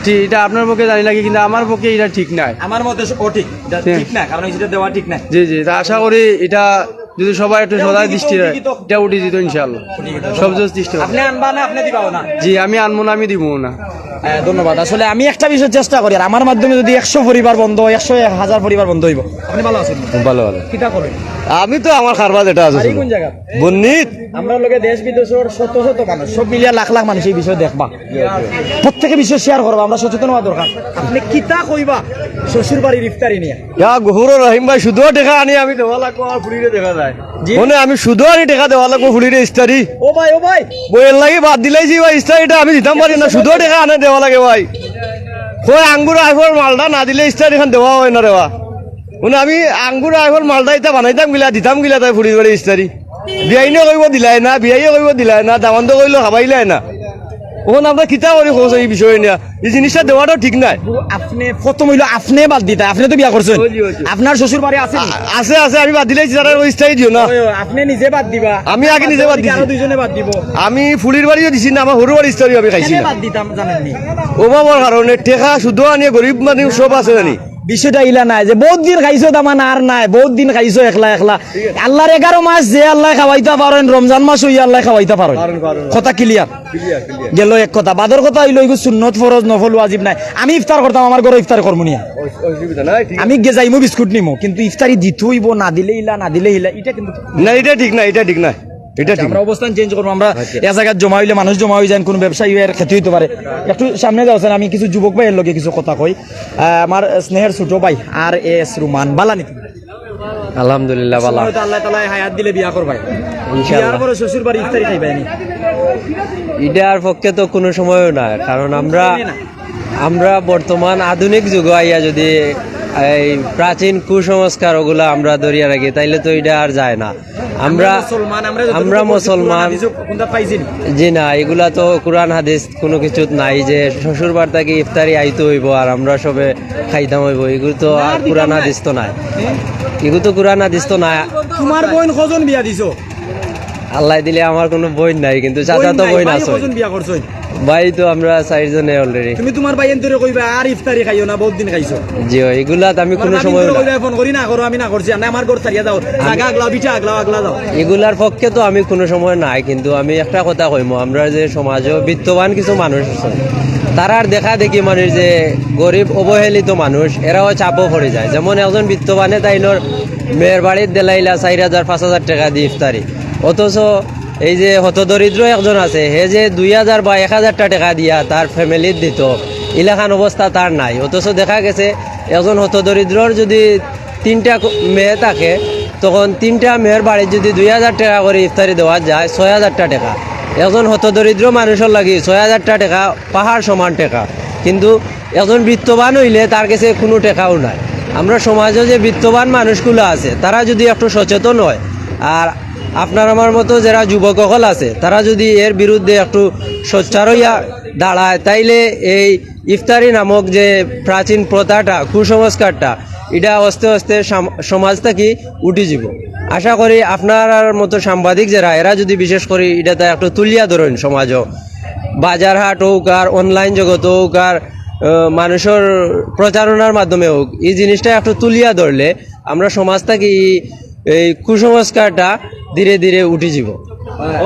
ঠিক, এটা আপনার পক্ষে জানি না কি, কিন্তু আমার পক্ষে এটা ঠিক নাই। আমার মতে ও ঠিক, এটা হ্যাঁ। ঠিক না, কারণ এটা দেওয়া ঠিক না। জি, জি, তা আশা করি এটা যদি সবাই একটু এটা সদয় উঠি দিত, দৃষ্টি উঠি রাখে, দিত। এটা উঠি দিত ইনশাআল্লাহ। উঠি দিত। সব যদি দৃষ্টি রাখে। আপনি আনবা না, আপনি দিবাও না? জি, আমি আনবো না, আমি দিবো না। হ্যাঁ, ধন্যবাদ। আসলে আমি একটা বিষয় চেষ্টা করি, আর আমার মাধ্যমে যদি একশো পরিবার বন্ধ হয়, একশো, এক হাজার পরিবার বন্ধ হইব। আপনি ভালো আছেন? ভালো, ভালো। কিতা করেন? আমি তো আমার কারবার যেটা আছে, বাড়ি শুধু। কোন জায়গা? বন্নিত। আমরা লগে দেশ বিদেশের শত শত মানুষ, সব মিলিয়া লাখ লাখ মানুষ এই বিষয়ে দেখবা। প্রত্যেকে বিষয় শেয়ার করবা, আমরা সচেতন হওয়া দরকার। আপনি কিতা কইবা শ্বশুর বাড়ির ইফতারি নিয়ে? ইয়া গফুরুর রহিম ভাই, সুদর টেকা আনি আমি দেওয়া লাগবো, আমার ফুড়িরে দেখা যায়। জি। মানে আমি সুদর আনি টেকা দেওয়া লাগবো ফুড়িরে ইস্তারি। ও ভাই, ও ভাই। বইয়ের লাগি বাদ দিলাইছি ভাই, ইস্তারিটা আমি দিতাম পারি না, সুদর টেকা আনে দেওয়া লাগে ভাই। কই আঙ্গুর আইফল মালটা না দিলে ইস্তারি খান দেওয়া হয় না রেবা। মানে আমি আঙ্গুর আইফল মালটা ইতা বানাইতাম গিলা, দিতাম গিলা তাই ফুড়ির বাড়ি ইস্তারি। বিয়াইনে কইব দিলাই না, বিয়াইয়ে কইব দিলাই না, দামান্দে কইলো খাবাইলাই না। অখন আমরা কিতা করি কওছে এই বিষয় নিয়া? এই জিনিসটা দেওয়াটাও ঠিক নাই। আপনি প্রথম হইলো আপনি বাদ দিতা, আপনি তো বিয়া করছেন। জি, জি। আপনার শ্বশুর বাড়ি আছে নি? আ-, আছে, আছে, আমি বাদ দিলাইছি, তারা ওই ইস্তারি দিও না। ওই, ওই, আপনি নিজে বাদ দিবা। আমি আগে নিজে বাদ দিছি। আরো দুইজনে বাদ দিব। আমি ফুড়ির বাড়িও দিছি না, আমার হুরু বাড়ি ইস্তারি আমি খাইছি কেনে না। বাদ দিতাম জানেননি? অভাবর কারণে টেকা সুদ আনিয়া গরিব মানুষ সব আছে জানি। বিষয়টা ইলা নাই যে বহুত দিন খাইছো দামান আর নাই, বহুত দিন খাইছো একলা একলা। আল্লাহর এগারো মাস যে আল্লাহ খাওয়াইতা পারেন, রমজান মাস হইয়া আল্লাহ খাওয়াইতা পারেন। পারেন, পারেন। কথা ক্লিয়ার? Clear, clear. গেল এক কথা। বাদর কথা হইলো, এগু সুন্নত, ফরজ, নফল, ওয়াজিব নাই। আমি ইফতার করতাম, আমার ঘরে ইফতার করমু নিয়া। অসু-, অসুবিধা নাই, ঠিক আছে। আমি গেজাইমু বিস্কুট নিমু, কিন্তু ইফতারি দিতে হইব, না দিলে ইলা, না দিলে ইলা, এটা কিন্তু না, এটা ঠিক না, এটা ঠিক না, এটা আচ্ছা, ঠিক আমরা না। অবস্থান চেঞ্জ করবো। আমরা আচ্ছা। এক জায়গায় জমা হইলে মানুষ জমা হয়ে যায়, কোনো ব্যবসায়ী এর ক্ষতি হইতে পারে। একটু সামনে যাও স্যার, আমি কিছু যুবক ভাইয়ের লগে কিছু কথা কই। আহ, আমার স্নেহের ছোট ভাই আর এস রুমান, বালা নি? আলহামদুলিল্লাহ, বালা। সময় তো আল্লাহ তাআলা হায়াত দিলে বিয়া করবাই। ইনশাআল্লাহ। বিয়ার পরে শ্বশুর বাড়ি ইফতারি খাইবাই নি? ইটার পক্ষে তো কোনো সময়ও না, কারণ আমরা, আমরা বর্তমান আধুনিক যুগে আইয়া যদি এই প্রাচীন কুসংস্কার ওগুলা আমরা ধরিয়া রাখি, তাইলে তো এটা আর যায় না। আমরা, আমরা মুসলমান, আমরা যতটুকু আমরা বলছি, কোরআন মুসলমান। হাদিসে কোনটা পাইছি নি? জি না, এগুলা তো কোরআন হাদিস কোনো কিছু নাই যে শ্বশুর বাড়ি থাকি ইফতারি আইতে হইব আর আমরা সবে খাইতাম হইব, এগুলো তো আর কোরআন হাদিস তো নাই। এগুলো তো কোরআন হাদিস তো নাই। তোমার বোন কজন বিয়া দিছো? আল্লাহ দিলে আমার কোনো বোন নাই, কিন্তু চাচা তো বোন আছে। কজন বিয়া করছো? ভাই তো আমরা চারজনে already। তুমি তোমার ভাইয়ের ধরে কইবা আর ইফতারি খাইও না, বহুত দিন খাইছো। জি, এগুলা তো আমি কোনো সময় না। কইবা ফোন করি না করো, আমি না করছি, আর না আমার ঘর ছাড়িয়া যাও, জাগা আগলাও, বিটা আগলাও, আগলা যাও। এগুলার পক্ষে তো আমি কোনো সময় নাই, কিন্তু আমি একটা কথা কইমু, আমরা যে সমাজে বিত্তবান কিছু মানুষ আছে, তারার দেখা দেখি মানে যে গরিব অবহেলিত মানুষ, এরাও চাপও পড়ে যায়। যেমন একজন বিত্তবানে তাইনর মেয়ের বাড়িত দিলাইলা চার হাজার, পাঁচ হাজার টাকা দিয়ে ইফতারি, অথচ এই যে হতদরিদ্র একজন আছে, হে যে দুই হাজার বা এক হাজারটা টেকা দিয়া তার ফ্যামিলির দিত, ইলাখান অবস্থা তার নাই। অথচ দেখা গেছে একজন হতদরিদ্রর যদি তিনটা ক-, মেয়ে থাকে, তখন তিনটা মেয়ের বাড়িত যদি দুই হাজার টেকা করি ইফতারি দেওয়া যায়, ছয় হাজারটা টেকা। একজন হতদরিদ্র মানুষর লাগি ছয় হাজারটা টেকা পাহাড় সমান টেকা, কিন্তু একজন বিত্তবান অইলে তার গেছে কুনু টেকাও নাই। আমরা সমাজো যে বিত্তবান মানুষগুলা আছে, তারা যদি একটু সচেতন অয়, আর আপনার আমার মতো যেরা যুবক অকল আছে, তারা যদি এর বিরুদ্ধে একটু সোচ্চার অইয়া দাঁড়ায়, তাইলে এই ইফতারি নামক যে প্রাচীন প্রথাটা, কুসংস্কারটা, ইটা আস্তে আস্তে সাম-, সমাজ থাকি উঠি যিবো। আশা করি আপনার আর মতো সাংবাদিক যেরা, এরা যদি বিশেষ করি ইটাতে একটু তুলিয়া ধরইন সমাজো, বাজার হাট অউক আর online জগত অউক আর, আহ, মানুষর প্রচারণার মাধ্যমে অউক, ই জিনিসটা একটু তুলিয়া ধরলে আমরা সমাজ থাকি ই, এই কুসংস্কারটা ধীরে ধীরে উঠি যিবো।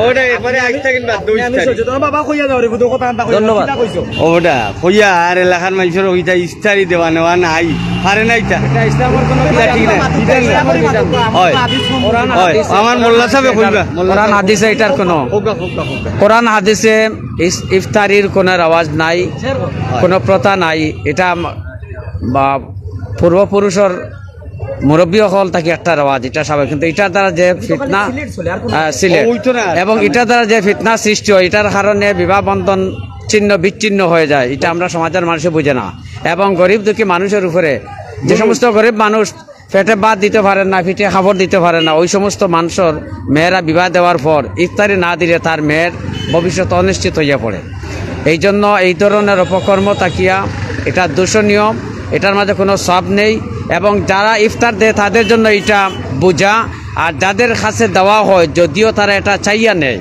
ওটা একবারে আজ থাকি বাদ দিও, আমি ইফতারি। সচেতন। বাবা, কইয়া যাও রে, বুঝো কথা আনতা কইয়া, ধন্যবাদ। কিতা কইছো? ওটা কইয়া আর এলাকার মানুষর ওইটা ইফতারি দেওয়া নেওয়া নাই, পারে না ইটা। এটা ইসলামর কোনো ইটা ঠিক না, ইটা না। ইসলামর বিধান না। হয়। হাদিস সম্পর্কে হয়, হাদিস আমার মোল্লা সাহেবে কইবা, মোল্লা কোরআন সাহেব। হাদিসে ইটার কোনো, কোকা, কোকা, কোকা। কোরআন হাদিসে ইস-, ইফতারির কোনো রেওয়াজ নাই, কোনো প্রথা নাই। এটা আম-, বা পূর্বপুরুষর মুরব্বী অকল থাকি একটা রেওয়াজ, ইটা স্বাভাবিক। কিন্তু ইটার দ্বারা যে ফিতনা, সিলেট চলে, আর কোনো আহ, সিলেট। ওই তো না। এবং ইটার দ্বারা যে ফিতনা সৃষ্টি হয়, ইটার কারণে বিবাহ বন্ধন ছিন্ন বিচ্ছিন্ন হয়ে যায়, ইটা আমরা সমাজের মানুষে বুঝে না। এবং গরিব দুঃখী মানুষের উপরে, যে সমস্ত গরিব মানুষ পেটে ভাত দিতে পারেন না, পিঠে কাপড় দিতে পারেন না, ওই সমস্ত মানুষের মেয়েরা বিবাহ দেওয়ার পর ইফতারি না দিলে তার মেয়ের ভবিষ্যৎ অনিশ্চিত হইয়া পড়ে। এই জন্য এই ধরনের অপকর্ম থাকিয়া এটা দূষণীয়, এটার মাঝে কোনো সওয়াব নেই। এবং যারা ইফতার দেয় তাদের জন্য এটা বোঝা, আর যাদের কাছে দেওয়া হয় যদিও তারা এটা চাইয়া নেয়,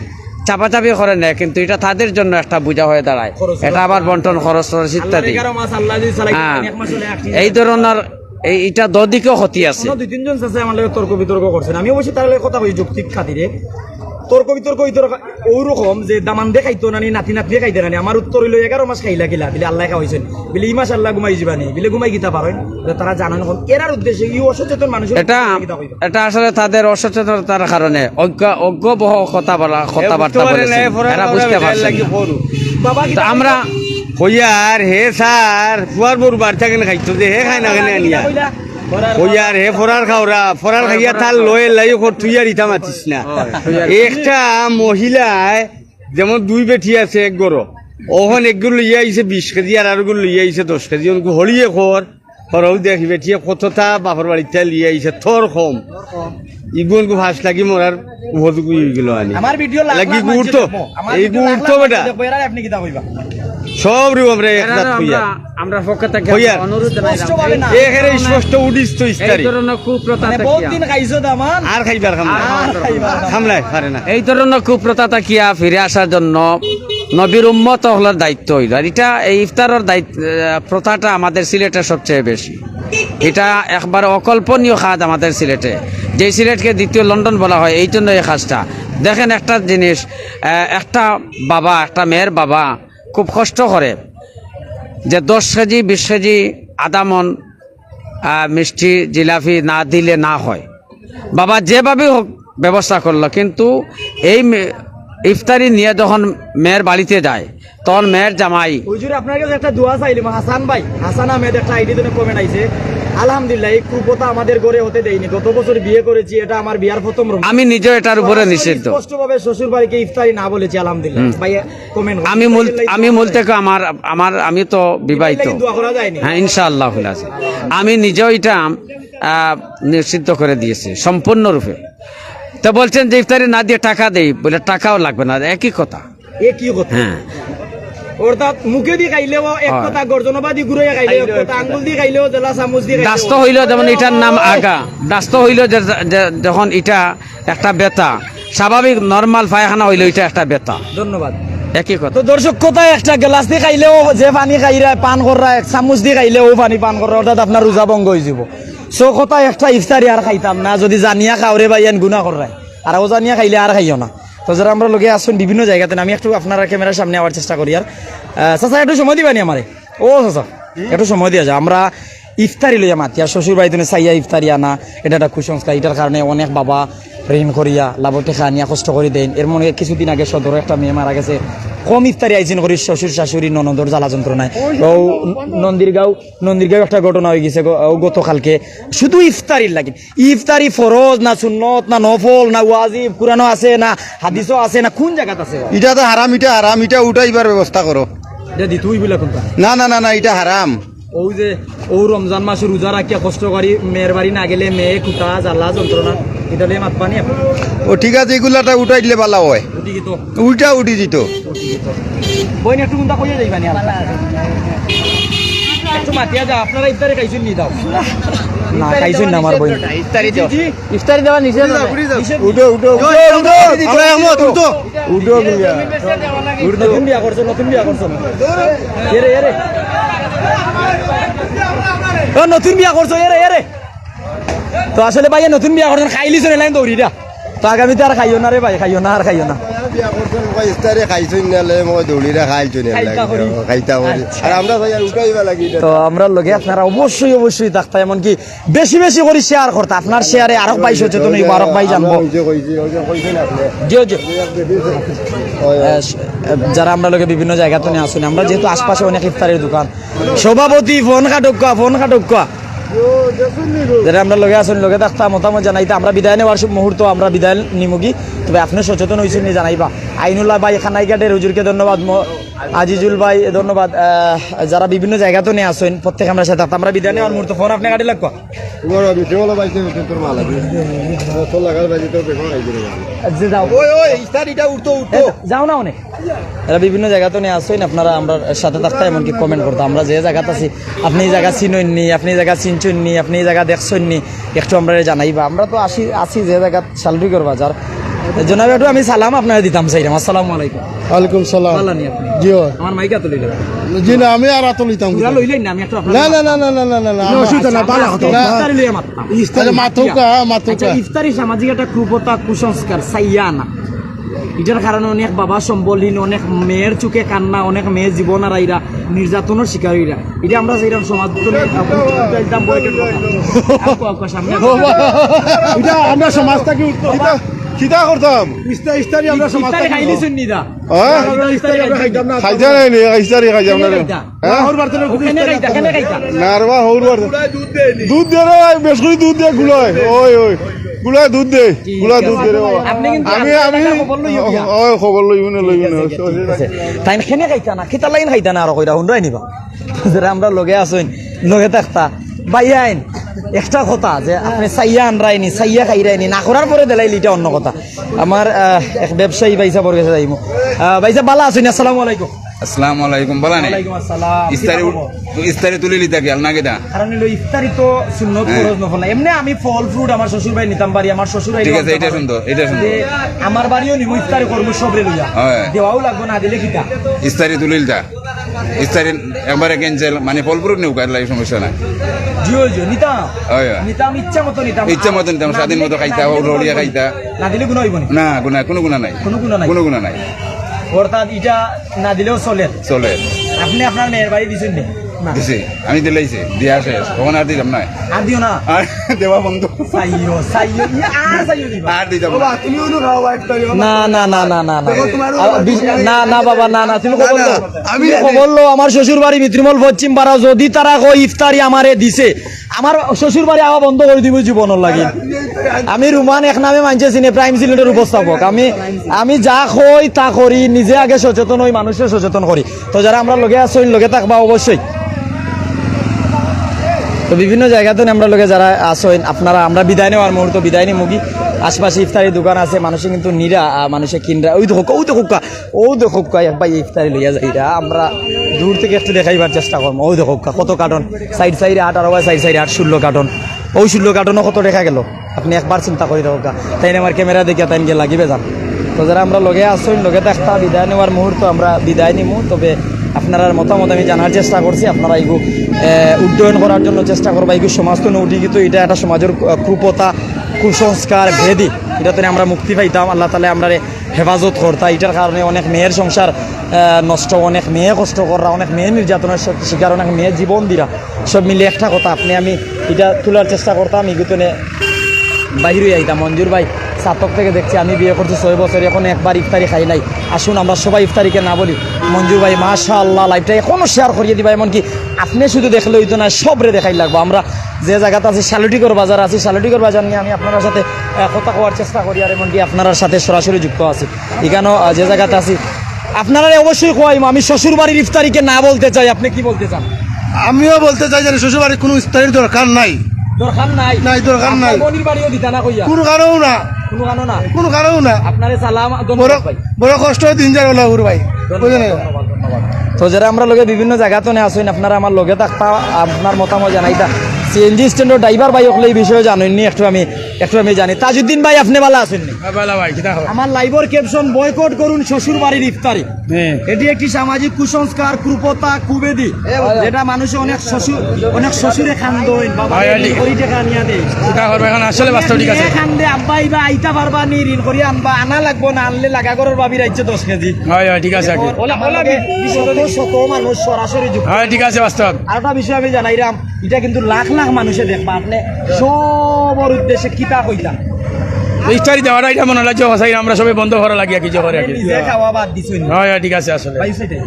চাপাচাপি করে নেয়, কিন্তু এটা তাদের জন্য একটা বোঝা হয়ে দাঁড়ায়। খরচ এটা আবার বন্টন, খরচ খরচ ইত্যাদি। আল্লাহর এগারো মাস আল্লাহ যদি চালাইতে হ্যাঁ। পারেন, এক মাস হলে আটটি এই ধরনের এই, এটা দুদিকেও ক্ষতি আছে। অন্য দুই তিনজন চাচায় আমার লগে তর্ক বিতর্ক করছেন, আমি অবশ্যই তার লগে কথা কই যৌক্তিক খাতিরে। তর্ক বিতর্ক ওই তর্ক ওরকম যে দামান্দে খাইতো নানি, নাতি নাতনিয়ে খাইতে নানি। আমার উত্তর হইলো, এগারো মাস খাইলা কিলা? বিলে আল্লাহ খাওয়াইছেন। বিলে ই মাস আল্লাহ ঘুমাই যিবা নি? বিলে ঘুমাই কিতা পারেন? যে তারা জানেন এখন এরার উদ্দেশ্যে ই অসচেতন মানুষের এটা, উদ্দেশ্যে কিতা কইবা? এটা আসলে তাদের অসচেতনতার কারণে অজ্ঞ-, অজ্ঞ বহ কথা বলা, এ কথাবার্তা বুঝতে পারে বলেছেন। না, এ ফোরা এরা খাওয়া বুঝতে বেজার পারছেন লাগি না। ফোরু। বাবা তো কিতা আমরা কইবা? কইয়ার হে স্যার, ফুয়ার বউর বাড়ি থাকি খাইতো যে হে খায় না কেনে আনিয়া? কইলা? কইয়ার হে ফোরার খাওরা, ফোরার খাইয়া তার লয়ে লাই কর তুই আর ইতা মাতিস না। একটা মহিলায় যেমন দুই বেটি আছে এক ঘরো, অখন এক ঘর লইয়া আইছে বিশ কেজি আর আর ঘর লইয়া আইছে দশ কেজি, অনকু হলিয়ে খর, খরও দেখি বেটিয়ে কতটা বাপর বাড়িতে লইয়া আইছে, থর কম। ইগুনকু ফাঁস লাগি মরার উপযোগী হয়ে গেল আনি। আমার ভিডিও লাখ লাগি লাখ মানুষে গুরুত্ব, দেখবো। আমার এই ভিডিও লাখ গুরুত্ব লাখ বেটা। মানুষে দেখবো, এরারে আপনি কিতা কইবা? সব রকম রে এক এরারে জাত কইয়া। আমরা, আমরা পক্ষ থেকে কইয়ার। অনুরোধ জানাই স্পষ্টভাবে না। এখানে স্পষ্ট উদ্দিষ্ট এই ইফতারি। ধরনের কুপ্রথা মানে থাকিয়া। বহুত দিন খাইছো দামান। আর খাইবার খাম আর নাই। খাওয়ার দরকার নাই। খাইবার খাম নাই, পারে না। এই ধরনের কুপ্রথা থাকিয়া ফিরে আসার জন্য নবীর উম্মত হকলর দায়িত্ব হইল। আর এটা এই ইফতারর দায়িত্ব, আহ, প্রথাটা আমাদের সিলেটে সবচেয়ে বেশি। এটা একবার অকল্পনীয় কাজ আমাদের সিলেটে। যে সিলেটকে দ্বিতীয় লন্ডন বলা হয়, এই জন্য এই কাজটা। দেখেন একটা জিনিস, আহ, একটা বাবা, একটা মেয়ের বাবা খুব কষ্ট করে যে দশ কেজি, বিশ কেজি আদামন, আহ, মিষ্টি, জিলাপি না দিলে না হয়। বাবা যেভাবেই হোক ব্যবস্থা করলো, কিন্তু এই মে-, ইফতারি নিয়ে যখন মেয়ের বাড়িতে যায়, তখন মেয়ের জামাই হুজুর, আপনার কাছে একটা দোয়া চাইলাম, হাসান ভাই, হাসান আহমেদ একটা আইডি থেকে কমেন্ট আইছে। আলহামদুলিল্লাহ, এই কুপ্রথা আমাদের ঘরে হতে দেয়নি। গত বছর বিয়ে করেছি, এটা আমার বিয়ার প্রথম রমজান। আমি নিজেও এটার উপরে সরাসরি নিষিদ্ধ। স্পষ্টভাবে শ্বশুর বাড়িকে ইফতারি না বলেছি, আলহামদুলিল্লাহ। হুম। ভাই, কমেন্ট আমি মূল, আমি মূল থেকে আমার, আমার, আমি তো বিবাহিত। দোয়া করা যায়নি। হ্যাঁ, ইনশাআল্লাহ আছে। আমি নিজেও এটা, আহ, নিষিদ্ধ করে দিয়েছি সম্পূর্ণরূপে। তো বলছেন যে ইফতারি না দিয়ে টাকা দেই, বলে টাকাও লাগবে না, একই কথা। একই কথা। হ্যাঁ। অর্থাৎ মুখে দিয়ে খাইলেও এক হয়। কথা, গর্দনবাদি ঘুরে খাইলেও এক কথা, আঙ্গুল দিয়ে খাইলেও জেলা, চামচ দিয়ে খাইলেও দাস্ত হইলেও যেমন এটার নাম আগা, দাস্ত হইলেও যে, যে, যখন এটা একটা ব্যথা, স্বাভাবিক নরমাল পায়খানা হইলেও এটা একটা ব্যথা। ধন্যবাদ। একই কথা। তো দর্শক, কথা একটা, গ্লাস দিয়ে খাইলেও যে পানি খাইরা, পান কররা, এক চামচ দিয়ে খাইলেও পানি পান কররা, অর্থাৎ আপনার রোজা ভঙ্গ হয়ে যাব। সো কথা একটা, ইফতারি আর খাইতাম না, যদি জানিয়া খাওরে ভাই এন গুনা কররায়। আর ও জানিয়া খাইলে আর খাইও না। তো যারা আমরা লগে আসুন বিভিন্ন জায়গাতে, আমি একটু আপনারা ক্যামেরার সামনে আওয়ার চেষ্টা করি। আর, আহ, চাচা, একটু সময় দিবানি আমারে? ও চাচা, একটু সময় দিয়া যাও। আমরা ইফতারি লইয়া মাতিয়ার, শ্বশুর বাড়ি থনে চাইয়া ইফতারি আনা, এটা একটা কুসংস্কার। এটার কারণে অনেক বাবা ঋণ করিয়া লাভর টেকা আনিয়া কষ্ট করি দেইন। এর মনে কিছুদিন আগে সদরো একটা মেয়ে মারা গেছে, কম ইফতারি আইজিন করি শ্বশুর শাশুড়ি ননদর জ্বালা যন্ত্রণায়। ও নন্দীরগাঁও, নন্দীরগাঁও একটা ঘটনা হয়ে গেছে গ-, ও গতকালকে, শুধু ইফতারির লাগি। ইফতারি ফরজ না সুন্নত না নফল না ওয়াজিব, কোরআনো আছে না হাদিসও আছে না, কোন জায়গাত আছে? ইটা তো হারাম, ইটা হারাম, ইটা উঠাইবার ব্যবস্থা করো। এটা দিতে হইব না কোনটা? না, না, না, না, ইটা হারাম। ও যে, ও রমজান মাসে রোজা রাখিয়া কষ্ট করি, মেয়ের বাড়ি না গেলে মেয়ে কুটা, জ্বালা, যন্ত্রণা, এটা লইয়া মাত পানি আপনি? ও ঠিক আছে, এগুলাটা উঠাই দিলে ভালা হয়। উঠি গেত। উল্টা উঠি দিত। উঠি গেত। বইন, একটু কোনটা কইয়া যাইবা নি? একটু মাতিয়া যা, আপনারা ইফতারি খাইছেন নি দাও? না, খাইছেন না আমার বইন। ইফতারি জি, জি। ইফতারি দেওয়া নিষেধ আছে। নিষেধ। উঠো, উঠো, উঠো, উঠো। আমরা একমত, উঠো। উঠো, উঠো। নতুন বিয়া করছো, নতুন বিয়া করছো। এরে, এরে। ও, নতুন বিয়া করছো, এরে, এরে। তো আসলে ভাইয়া নতুন বিয়া করছেন, খাইলিছইন, এলাইন দৌড়িটা। তো আগামীতে আর খাইও না রে ভাই, খাইও না, আর খাইও না। বিয়া করছেন, ভাই, ইফতারে খাইছইন না, লে, মই দৌড়িটা খাইছইন না, খাইতা করি। খাইতা করি। আচ্ছা। আর আমরা ভাই আর উঠাইবা লাগি এটা। তো আমরা লগে আপনারা অবশ্যই, অবশ্যই থাকতা, এমনকি বেশি বেশি করি শেয়ার করতা। আপনার শেয়ারে আরক ভাই সচেতন হইব, আরক ভাই জানবো। আমরা ওই যে কইছি, ওই যে কইছেন আপনি। জিও, জিও। ওই, ওই। আহ, যারা আমরা লগে বিভিন্ন জায়গা তো নিয়ে আসুন, আমরা যেহেতু আশপাশে অনেক ইফতারের দোকান, সভাপতি ফোন খাটুক্কা, ফোন খাটুক্কা। যারা আমরা লগে আছেন, লগে থাকতা, মতামত জানাইতা। আমরা বিদায় নেওয়ার সু-, মুহূর্ত আমরা বিদায় নিমুগি। তবে আপনি সচেতন হইছেন নি জানাইবা। আইনুল্লাহ ভাই, খানাইঘাটের হুজুরকে ধন্যবাদ, ম-, আজিজুল ভাই ধন্যবাদ। আহ, যারা বিভিন্ন জায়গা তো নিয়ে আছেন, প্রত্যেক আমরা সাথে থাকতা। আমরা বিদায় নেওয়ার মুহূর্ত, ফোন আপনি কাটি লাগবা। তোমার আমি কেবল বাইতে হইতে তোর মা লাগে। তোর লাগার বাইতে তোর বেকন আই দিলে। যে যাও। ওই, ওই, ইফতারিটা উঠতো, উঠতো। এ, যাও না অনেক। এরা বিভিন্ন জায়গা তো নিয়ে আসছেন, আপনারা আমরা সাথে থাকতে এমনকি কমেন্ট করতে। আমরা যে জায়গাত আছি, আপনি এই জায়গা চিনইন নি, আপনি এই জায়গা চিনছইন নি, আপনি এই জায়গা দেখছইন নি, একটু আমরা জানাইবা। আমরা তো আসি, আছি যে জায়গা শালরুগর বাজার। জনাব, একটু আমি সালাম আপনারা দিতাম চাইলাম। আসসালামু আলাইকুম। ওয়ালাইকুম সালাম। ভালা নি আপনি? জি, হয়। আমার মাইকা তো লইলাম। জি না, আমি আর আতো লইতাম পুরা না। লইলেন না, আমি একটু আপনার না, না, না, না, না, না, না, না, না, আমার অসুবিধা না, ভালা কথা। ইফতারি লইয়া মাততাম। ইফতারি আচ্ছা, মাতৌকা, মাতৌকা। আচ্ছা, ইফতারি সামাজিক একটা কুপ্রথা, কুসংস্কার, চাইয়া না। এটার কারণে অনেক বাবা সম্বলহীন, অনেক মেয়ের চোখে কান্না, অনেক মেয়ে জীবন হারাইরা, নির্যাতনের শিকার হইরা। এটা আমরা চাইলাম সমাজ তো নেই, একদম বয়কট করতাম। আপু, আপু, সামনে আসো। এটা আমরা সমাজ থাকি উঠতো। কিতা, কিতা করতাম? ইস্তা-, ইস্তারি আমরা সমাজ ইস্তারি থাকি খাইলি উঠতো। শুননি দা। হ্যাঁ? আমরা ইস্তারি আমরা খাইতাম না। খাইতা নাই নি, ইস্তারি খাইতাম না রে। খাইতা? হ্যাঁ? ওর বাড়িতে কোনো কেনে ইস্তারি খাইতা, খাইতাম কেনে না। খাইতা? না রে বা, ওর বাড়িতে। দুধ দেয় নি। দুধ দে রে, বেশ করে দুধ দে গুলায়। ওই, ওই। গুলায় দুধ দে। ঠিক গুলায় আছে। দুধ দে রে বাবা। আপনি কিন্তু আমি, আমি, আপনার খবর লইও গিয়া। ওই খবর লইব না, লইব না। ঠিক আছে, ঠিক আছে। তাইন কেনে খাইতা না, কিতা লাইন খাইতা না, আর কইরা হুনরাই নিবা। যারা আমরা লগে আছইন, লগে থাকতা। ভাইয়াইন, একটা কথা যে আপনি চাইয়া আনরায়নি, চাইয়া খাইরায়নি, না করার পরে দিলাইলে এটা অন্য কথা। আমার, আহ, এক ব্যবসায়ী ভাইসাবর গেছে যাইমু। আহ, ভাইসাব, ভালা আছইন? আসসালামু আলাইকুম। আসসালামু আলাইকুম, ভালা নি? ওয়ালাইকুম আসসালাম। ইস্তারি কিতা খবর? ইস্তারি তুলি লিতা খেয়াল না কিতা? কারণ হইলো ইফতারি তো সুন্নত হ্যাঁ। ফরজ নফল না। এমনি আমি ফল fruit আমার শ্বশুর বাড়ি নিতাম পারি, আমার শ্বশুর বাড়ি ঠিক আছে, এটা সুন্দর, এটা সুন্দর। যে আমার বাড়িও নিমু, ইফতারি করমু সবরে লইয়া। হ্যাঁ। দেওয়াও লাগবো, না দিলে কিতা? ইস্তারি তুলিলতা। ইস্তারি একবারে cancel, মানে ফল fruit নিউকা, এর লাগি সমস্যা নাই। জিও, জিও, নিতাম। হয়, হয়। নিতাম, ইচ্ছা মতো নিতাম। ইচ্ছা মতো নিতাম, না স্বাধীন দিলে মতো কি-, খাইতা, না দিলে উড়িয়া কোনো খাইতা। না দিলে গুনাহ হইব নি? না, গুনাহ, কোনো গুনাহ নাই। কোনো গুনাহ নাই। কোনো গুনাহ নাই। অর্থাৎ এটা না দিলেও চলে। চলে। আপনি আপনার মেয়ের বাড়ি দিছেন নি? না। দিছি, আমি দিলাইছি, দিয়া শেষ, তখন আর দিতাম না। আর দিও না। আর দেওয়া বন্ধ। চাইও, চাইও, ইয়া, আর চাইও দিবা। আর দিতাম না। বাবা, তুমিও তো খাও, একটাই। না, না, না, না, না, না। দেখো, তোমার আ, বিশ-, না, না, বাবা, না, না, তুমি খবর না, না, লও। আমি তুমি খবর লও, আমার শ্বশুর বাড়ি মিত্রিমল পশ্চিম পাড়া, যদি তারা কয় ইফতারি আমারে দিছে, আমার শ্বশুর বাড়ি আওয়া বন্ধ করে দিব জীবনর লাগি। আমি রুমান এক নামে মানছে চিনে, প্রাইম সিলেটের উপস্থাপক। আমি, আমি যা কই তা করি, নিজে আগে সচেতন হই, মানুষকে সচেতন করি। তো যারা আমরা লগে আছইন, লগে থাকবা অবশ্যই। তো বিভিন্ন জায়গাত আমরা লগে যারা আছইন, আপনারা আমরা বিদায় নেওয়ার মুহূর্ত, বিদায় নিমুগি। আশপাশে ইফতারি দোকান আছে, মানুষে কিন্তু নিরা, আহ, মানুষে কিনরা। ওই দেখো, ওই দেখো, ও দেখো, এক ভাই ইফতারি লইয়া যাইরা। আমরা দূর থেকে একটু দেখাইবার চেষ্টা করবো। ওই দেখো, কত কার্টন, সাইড সাইডে আট, আর ওই সাইড সাইডে আট, ষোলো কার্টন। ওই ষোলো কার্টনও কত দেখা গেল? আপনি একবার চিন্তা করি দেখো গা। তাইন আমার ক্যামেরা দেখিয়া তাইন গিয়া লাগিবে যান। তো যারা আমরা লগে আছইন, লগে থাকতা, বিদায় নেওয়ার মুহূর্ত আমরা বিদায় নিমু। তবে আপনারার মতামত আমি জানার চেষ্টা করছি, আপনারা এগু, এ, উড্ডয়ন করার জন্য চেষ্টা করবা। এগু সমাজ তো উঠি কিন্তু এটা একটা সমাজের, আহ, কুপ্রথা, কুসংস্কার, ব্যাধি, এটা তো আমরা মুক্তি পাইতাম। আল্লাহ তাআলা আমরারে হেফাজত করতা। এটার কারণে অনেক মেয়ের সংসার আহ, নষ্ট, অনেক মেয়ে কষ্ট কররা, অনেক মেয়ে নির্যাতনের শি-, শিকার, অনেক মেয়ে জীবন দিরা। সব মিলে একটা কথা, আপনে আমি ইটা তুলার চেষ্টা করতাম, ইগুতনে বাইর অইয়া আইতাম। মঞ্জুর ভাই, ছাতক থেকে দেখছি, আমি বিয়ে করছি ছয় বছর, এখন একবার ইফতারি খাই নাই। আসুন, আমরা সবাই ইফতারিকে না বলি। মঞ্জুর ভাই, মাশাআল্লাহ, live টা এখনো share করিয়া দিবা, এমনকি আপনে শুধু দেখলে অইতো না, সবরে দেখাই লাগবো। আমরা যে জাগাত আছি, শালুটিগর বাজার আছি, শালুটিগর বাজার নিয়া আমি আপনারার সাথে, আহ, কথা কওয়ার চেষ্টা করি, আর এমনকি আপনারার সাথে সরাসরি যুক্ত আছি। ইখানো, আহ, যে জাগাত আছি, আপনারারে অবশ্যই কওয়াইমু, আমি শ্বশুর বাড়ির ইফতারিকে না বলতে চাই। আপনে কি বলতে চান? আমিও বলতে চাই যে শ্বশুর বাড়ির কোনো ইফতারির দরকার নাই। দরকার নাই? নাই, দরকার নাই। আপনার বইনর বাড়িও দিতা না কইয়া? কোনো কারণেও না। কোনো কারণও না। কোনো কারণও না। আপনারে সালাম, ধন্যবাদ বড়, ভাই। বড় কষ্ট দিন যার হলো হুর ভাই। ধন্যবাদ, বুঝলেন? ধন্যবাদ, ধন্যবাদ। তো যারা আমরার লগে বিভিন্ন জাগাত আছইন, আপনারা আমার লগে থাকবা, আপনার মতামত জানাইতা। সিএনজি স্ট্যান্ডর ড্রাইভার ভাই অকলে এই বিষয়ে জানইননি, একটু আমি, একটু আমি জানি। তাজউদ্দিন ভাই, আপনে ভালা আছইননি? হ্যাঁ, ভালা ভাই, কিতা খবর? আমার live র caption, "বয়কট করুন শ্বশুর বাড়ির ইফতারি।" হ্যাঁ। এটি একটি সামাজিক কুসংস্কার, কুপ্রথা, কুবেদি, যেটা মানুষে অনেক শ্বশুর, অনেক শ্বশুরে খান্দইন, বাবা হয়, হয়, ঠিক। করি টাকা আনিয়া দেয়। কিতা করবে এখন, আসলে বাস্তব ঠিক আছে। মেয়ে খান্দে, "আব্বা, ইবা আইতা পারবা নি, ঋণ করি আনবা, আনা লাগবো না, আনলে লাগা ঘরর ভাবির আইছে দশ কেজি।" হয়, হয়, ঠিক আছে, আর কি। ওলা, ওলা, শত শত মানুষ সরাসরি যুক্ত। হয়, ঠিক আছে, বাস্তব। আর একটা বিষয় আমি জানাইরাম, ইটা কিন্তু লাখ লাখ মানুষে দেখবা, আপনে সবর উদ্দেশ্যে কিতা কইতা? ইফতারি দেওয়াটা ইটা মনে হয় যে হসাই আমরা সবাই বন্ধ করা লাগিয়া কিছু করে আর কি। নিজে খাওয়া বাদ দিছইন। হয়, হয়, ঠিক আছে, আসলে। ভাই, সেটাই।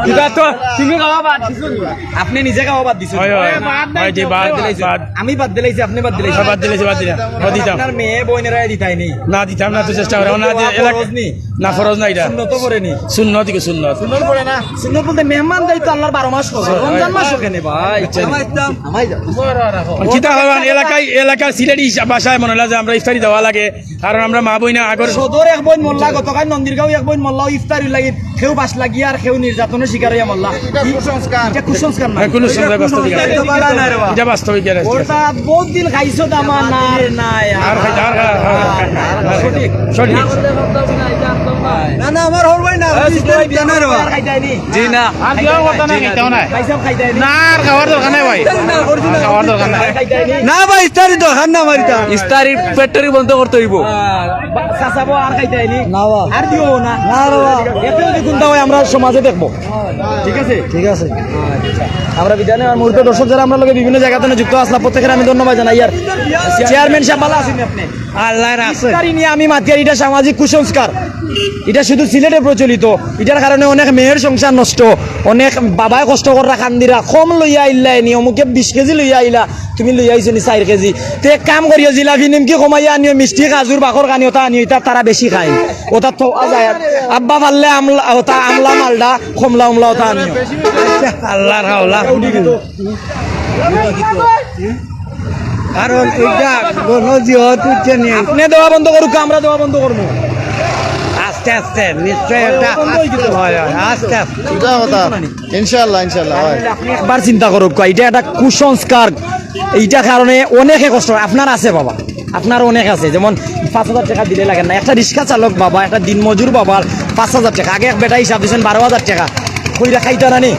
কিতা তো তুমি খাওয়া বাদ দিছইন। আপনে নিজে খাওয়া বাদ দিছইন। হয়, হয়। বাদ নাই হয়, জি, তো। বাদ, বাদ। আমি বাদ দিলাইছি, আপনে বাদ দিলাইছি। বাদ দিলাইছি, বাদ দিলাম। বাদ দিতাম। আপনার মেয়ে বইনেরা দিতাইনি। না, দিতাম না, তো চেষ্টা করে। না, যে এলাকা ফরজ নি। না, ফরজ না ইটা। সুন্নত পড়ে নি। সুন্নত কি সুন্নত? সুন্নত পড়ে না। সুন্নত বলতে মেহমান দায়িত্ব আল্লাহর বারো মাস ফরজ। হয়, হয়। রমজান মাসো কেনে ভাই? বুঝছেন? কিতা হইবা? এলাকায়, এলাকার সিলেটি ভাষায় মনে হয় যে আমরা ইফতারি দেওয়া লাগে, কারণ আমরা মা বইন আগর সদর এক বইন মোল্লা, গতকাল নন্দীরগাঁও এক বইন মোল্লা ইফতারির লাগি কেউ বাস লাগিয়া আর কেউ নির্যাতনের শিকার অইয়া মোল্লা। এটা কুসংস্কার। এটা কুসংস্কার না। হ্যাঁ, কুসংস্কার, বাস্তবিক। এটা বাস্তবিক। অর্থাৎ বহুত দিন খাইছো দামা না আর নাই আর। আর খাইতে, আর খাই, আর খাই, আর খাই। সঠিক। সঠিক। না, না, আমার হল ভাই না, হ্যাঁ, ইসলাম জানে রে বা। আর খাইতায়নি? জি না। আর দেওয়ার কথা না, জি না, খাইতাও জি না। না। ভাই সাহেব খাইতায়নি? না, আর খাওয়ার দরকার নাই ভাই। না, খাওয়ার দরকার নাই। খাইতায়নি? না ভাই, ইফতারি দরকার না আমার ইটা। ইফতারি factory বন্ধ করতে হইব। আহ, বা-, চাচাবো আর খাইতায়নি? না বা। আর দিও না? না রে বা। এতে যদি কোনটা হয় আমরা সমাজে দেখবো। ঠিক আছে? ঠিক আছে। আচ্ছা। আমরা বিদায় নেওয়ার মুহূর্তে দর্শক যারা আমরার লগে বিভিন্ন জাগা থাকি যুক্ত আছলা, প্রত্যেকরে আমি ধন্যবাদ জানাই। আর চেয়ারম্যান সাহেব ভালা আছইন আপনে? আল্লাহ রাখছে। ইফতারি নিয়া আমি মাতিয়ার, ইটা সামাজিক কুসংস্কার। ইটা শুধু সিলেটে প্রচলিত। ইটার কারণে অনেক মেয়ের সংসার নষ্ট, অনেক বাবায় কষ্ট কররা কান্দিরা, কম লইয়া আইলায়নি, অমুকে বিশ কেজি লইয়া আইলা, তুমি লইয়া আইছো নি চাইর কেজি। তে এক কাম করিও, জিলাপি নিমকি কমাইয়া আনিও, মিষ্টি, খাজুর, বাখর কানি ওটা আনিও, ইটা তারা বেশি খায়। ওটা তো যায়। আব্বা পারলে আমলা, ওটা আমলা, মালডা, কমলা, উমলা ওটা আনিও। আল্লাহর হাওলা। কারণ ইটা গণজিহাদ হচ্ছে নি। আপনে দেওয়া বন্ধ করুক, আমরা দেওয়া বন্ধ করবো। আস্তে আস্তে, নিশ্চয় একটা বন্ধ হয়ে গেছে। হয়, হয়, আস্তে আস্তে। ইটা কথা। ইনশাআল্লাহ, ইনশাআল্লাহ, হয়। আপনে একবার চিন্তা করুক, ইটা একটা কুসংস্কার। ইটার কারণে অনেকে কষ্ট হয়। আপনার আছে বাবা, আপনার অনেক আছে, যেমন পাঁচ হাজার টেকা দিলে লাগে না। একটা রিক্সা চালক বাবা, একটা দিনমজুর বাবার পাঁচ হাজার টেকা, আগে এক বেটা হিসাব দিছেন বারো হাজার টেকা, কইরা খাইতা নানি?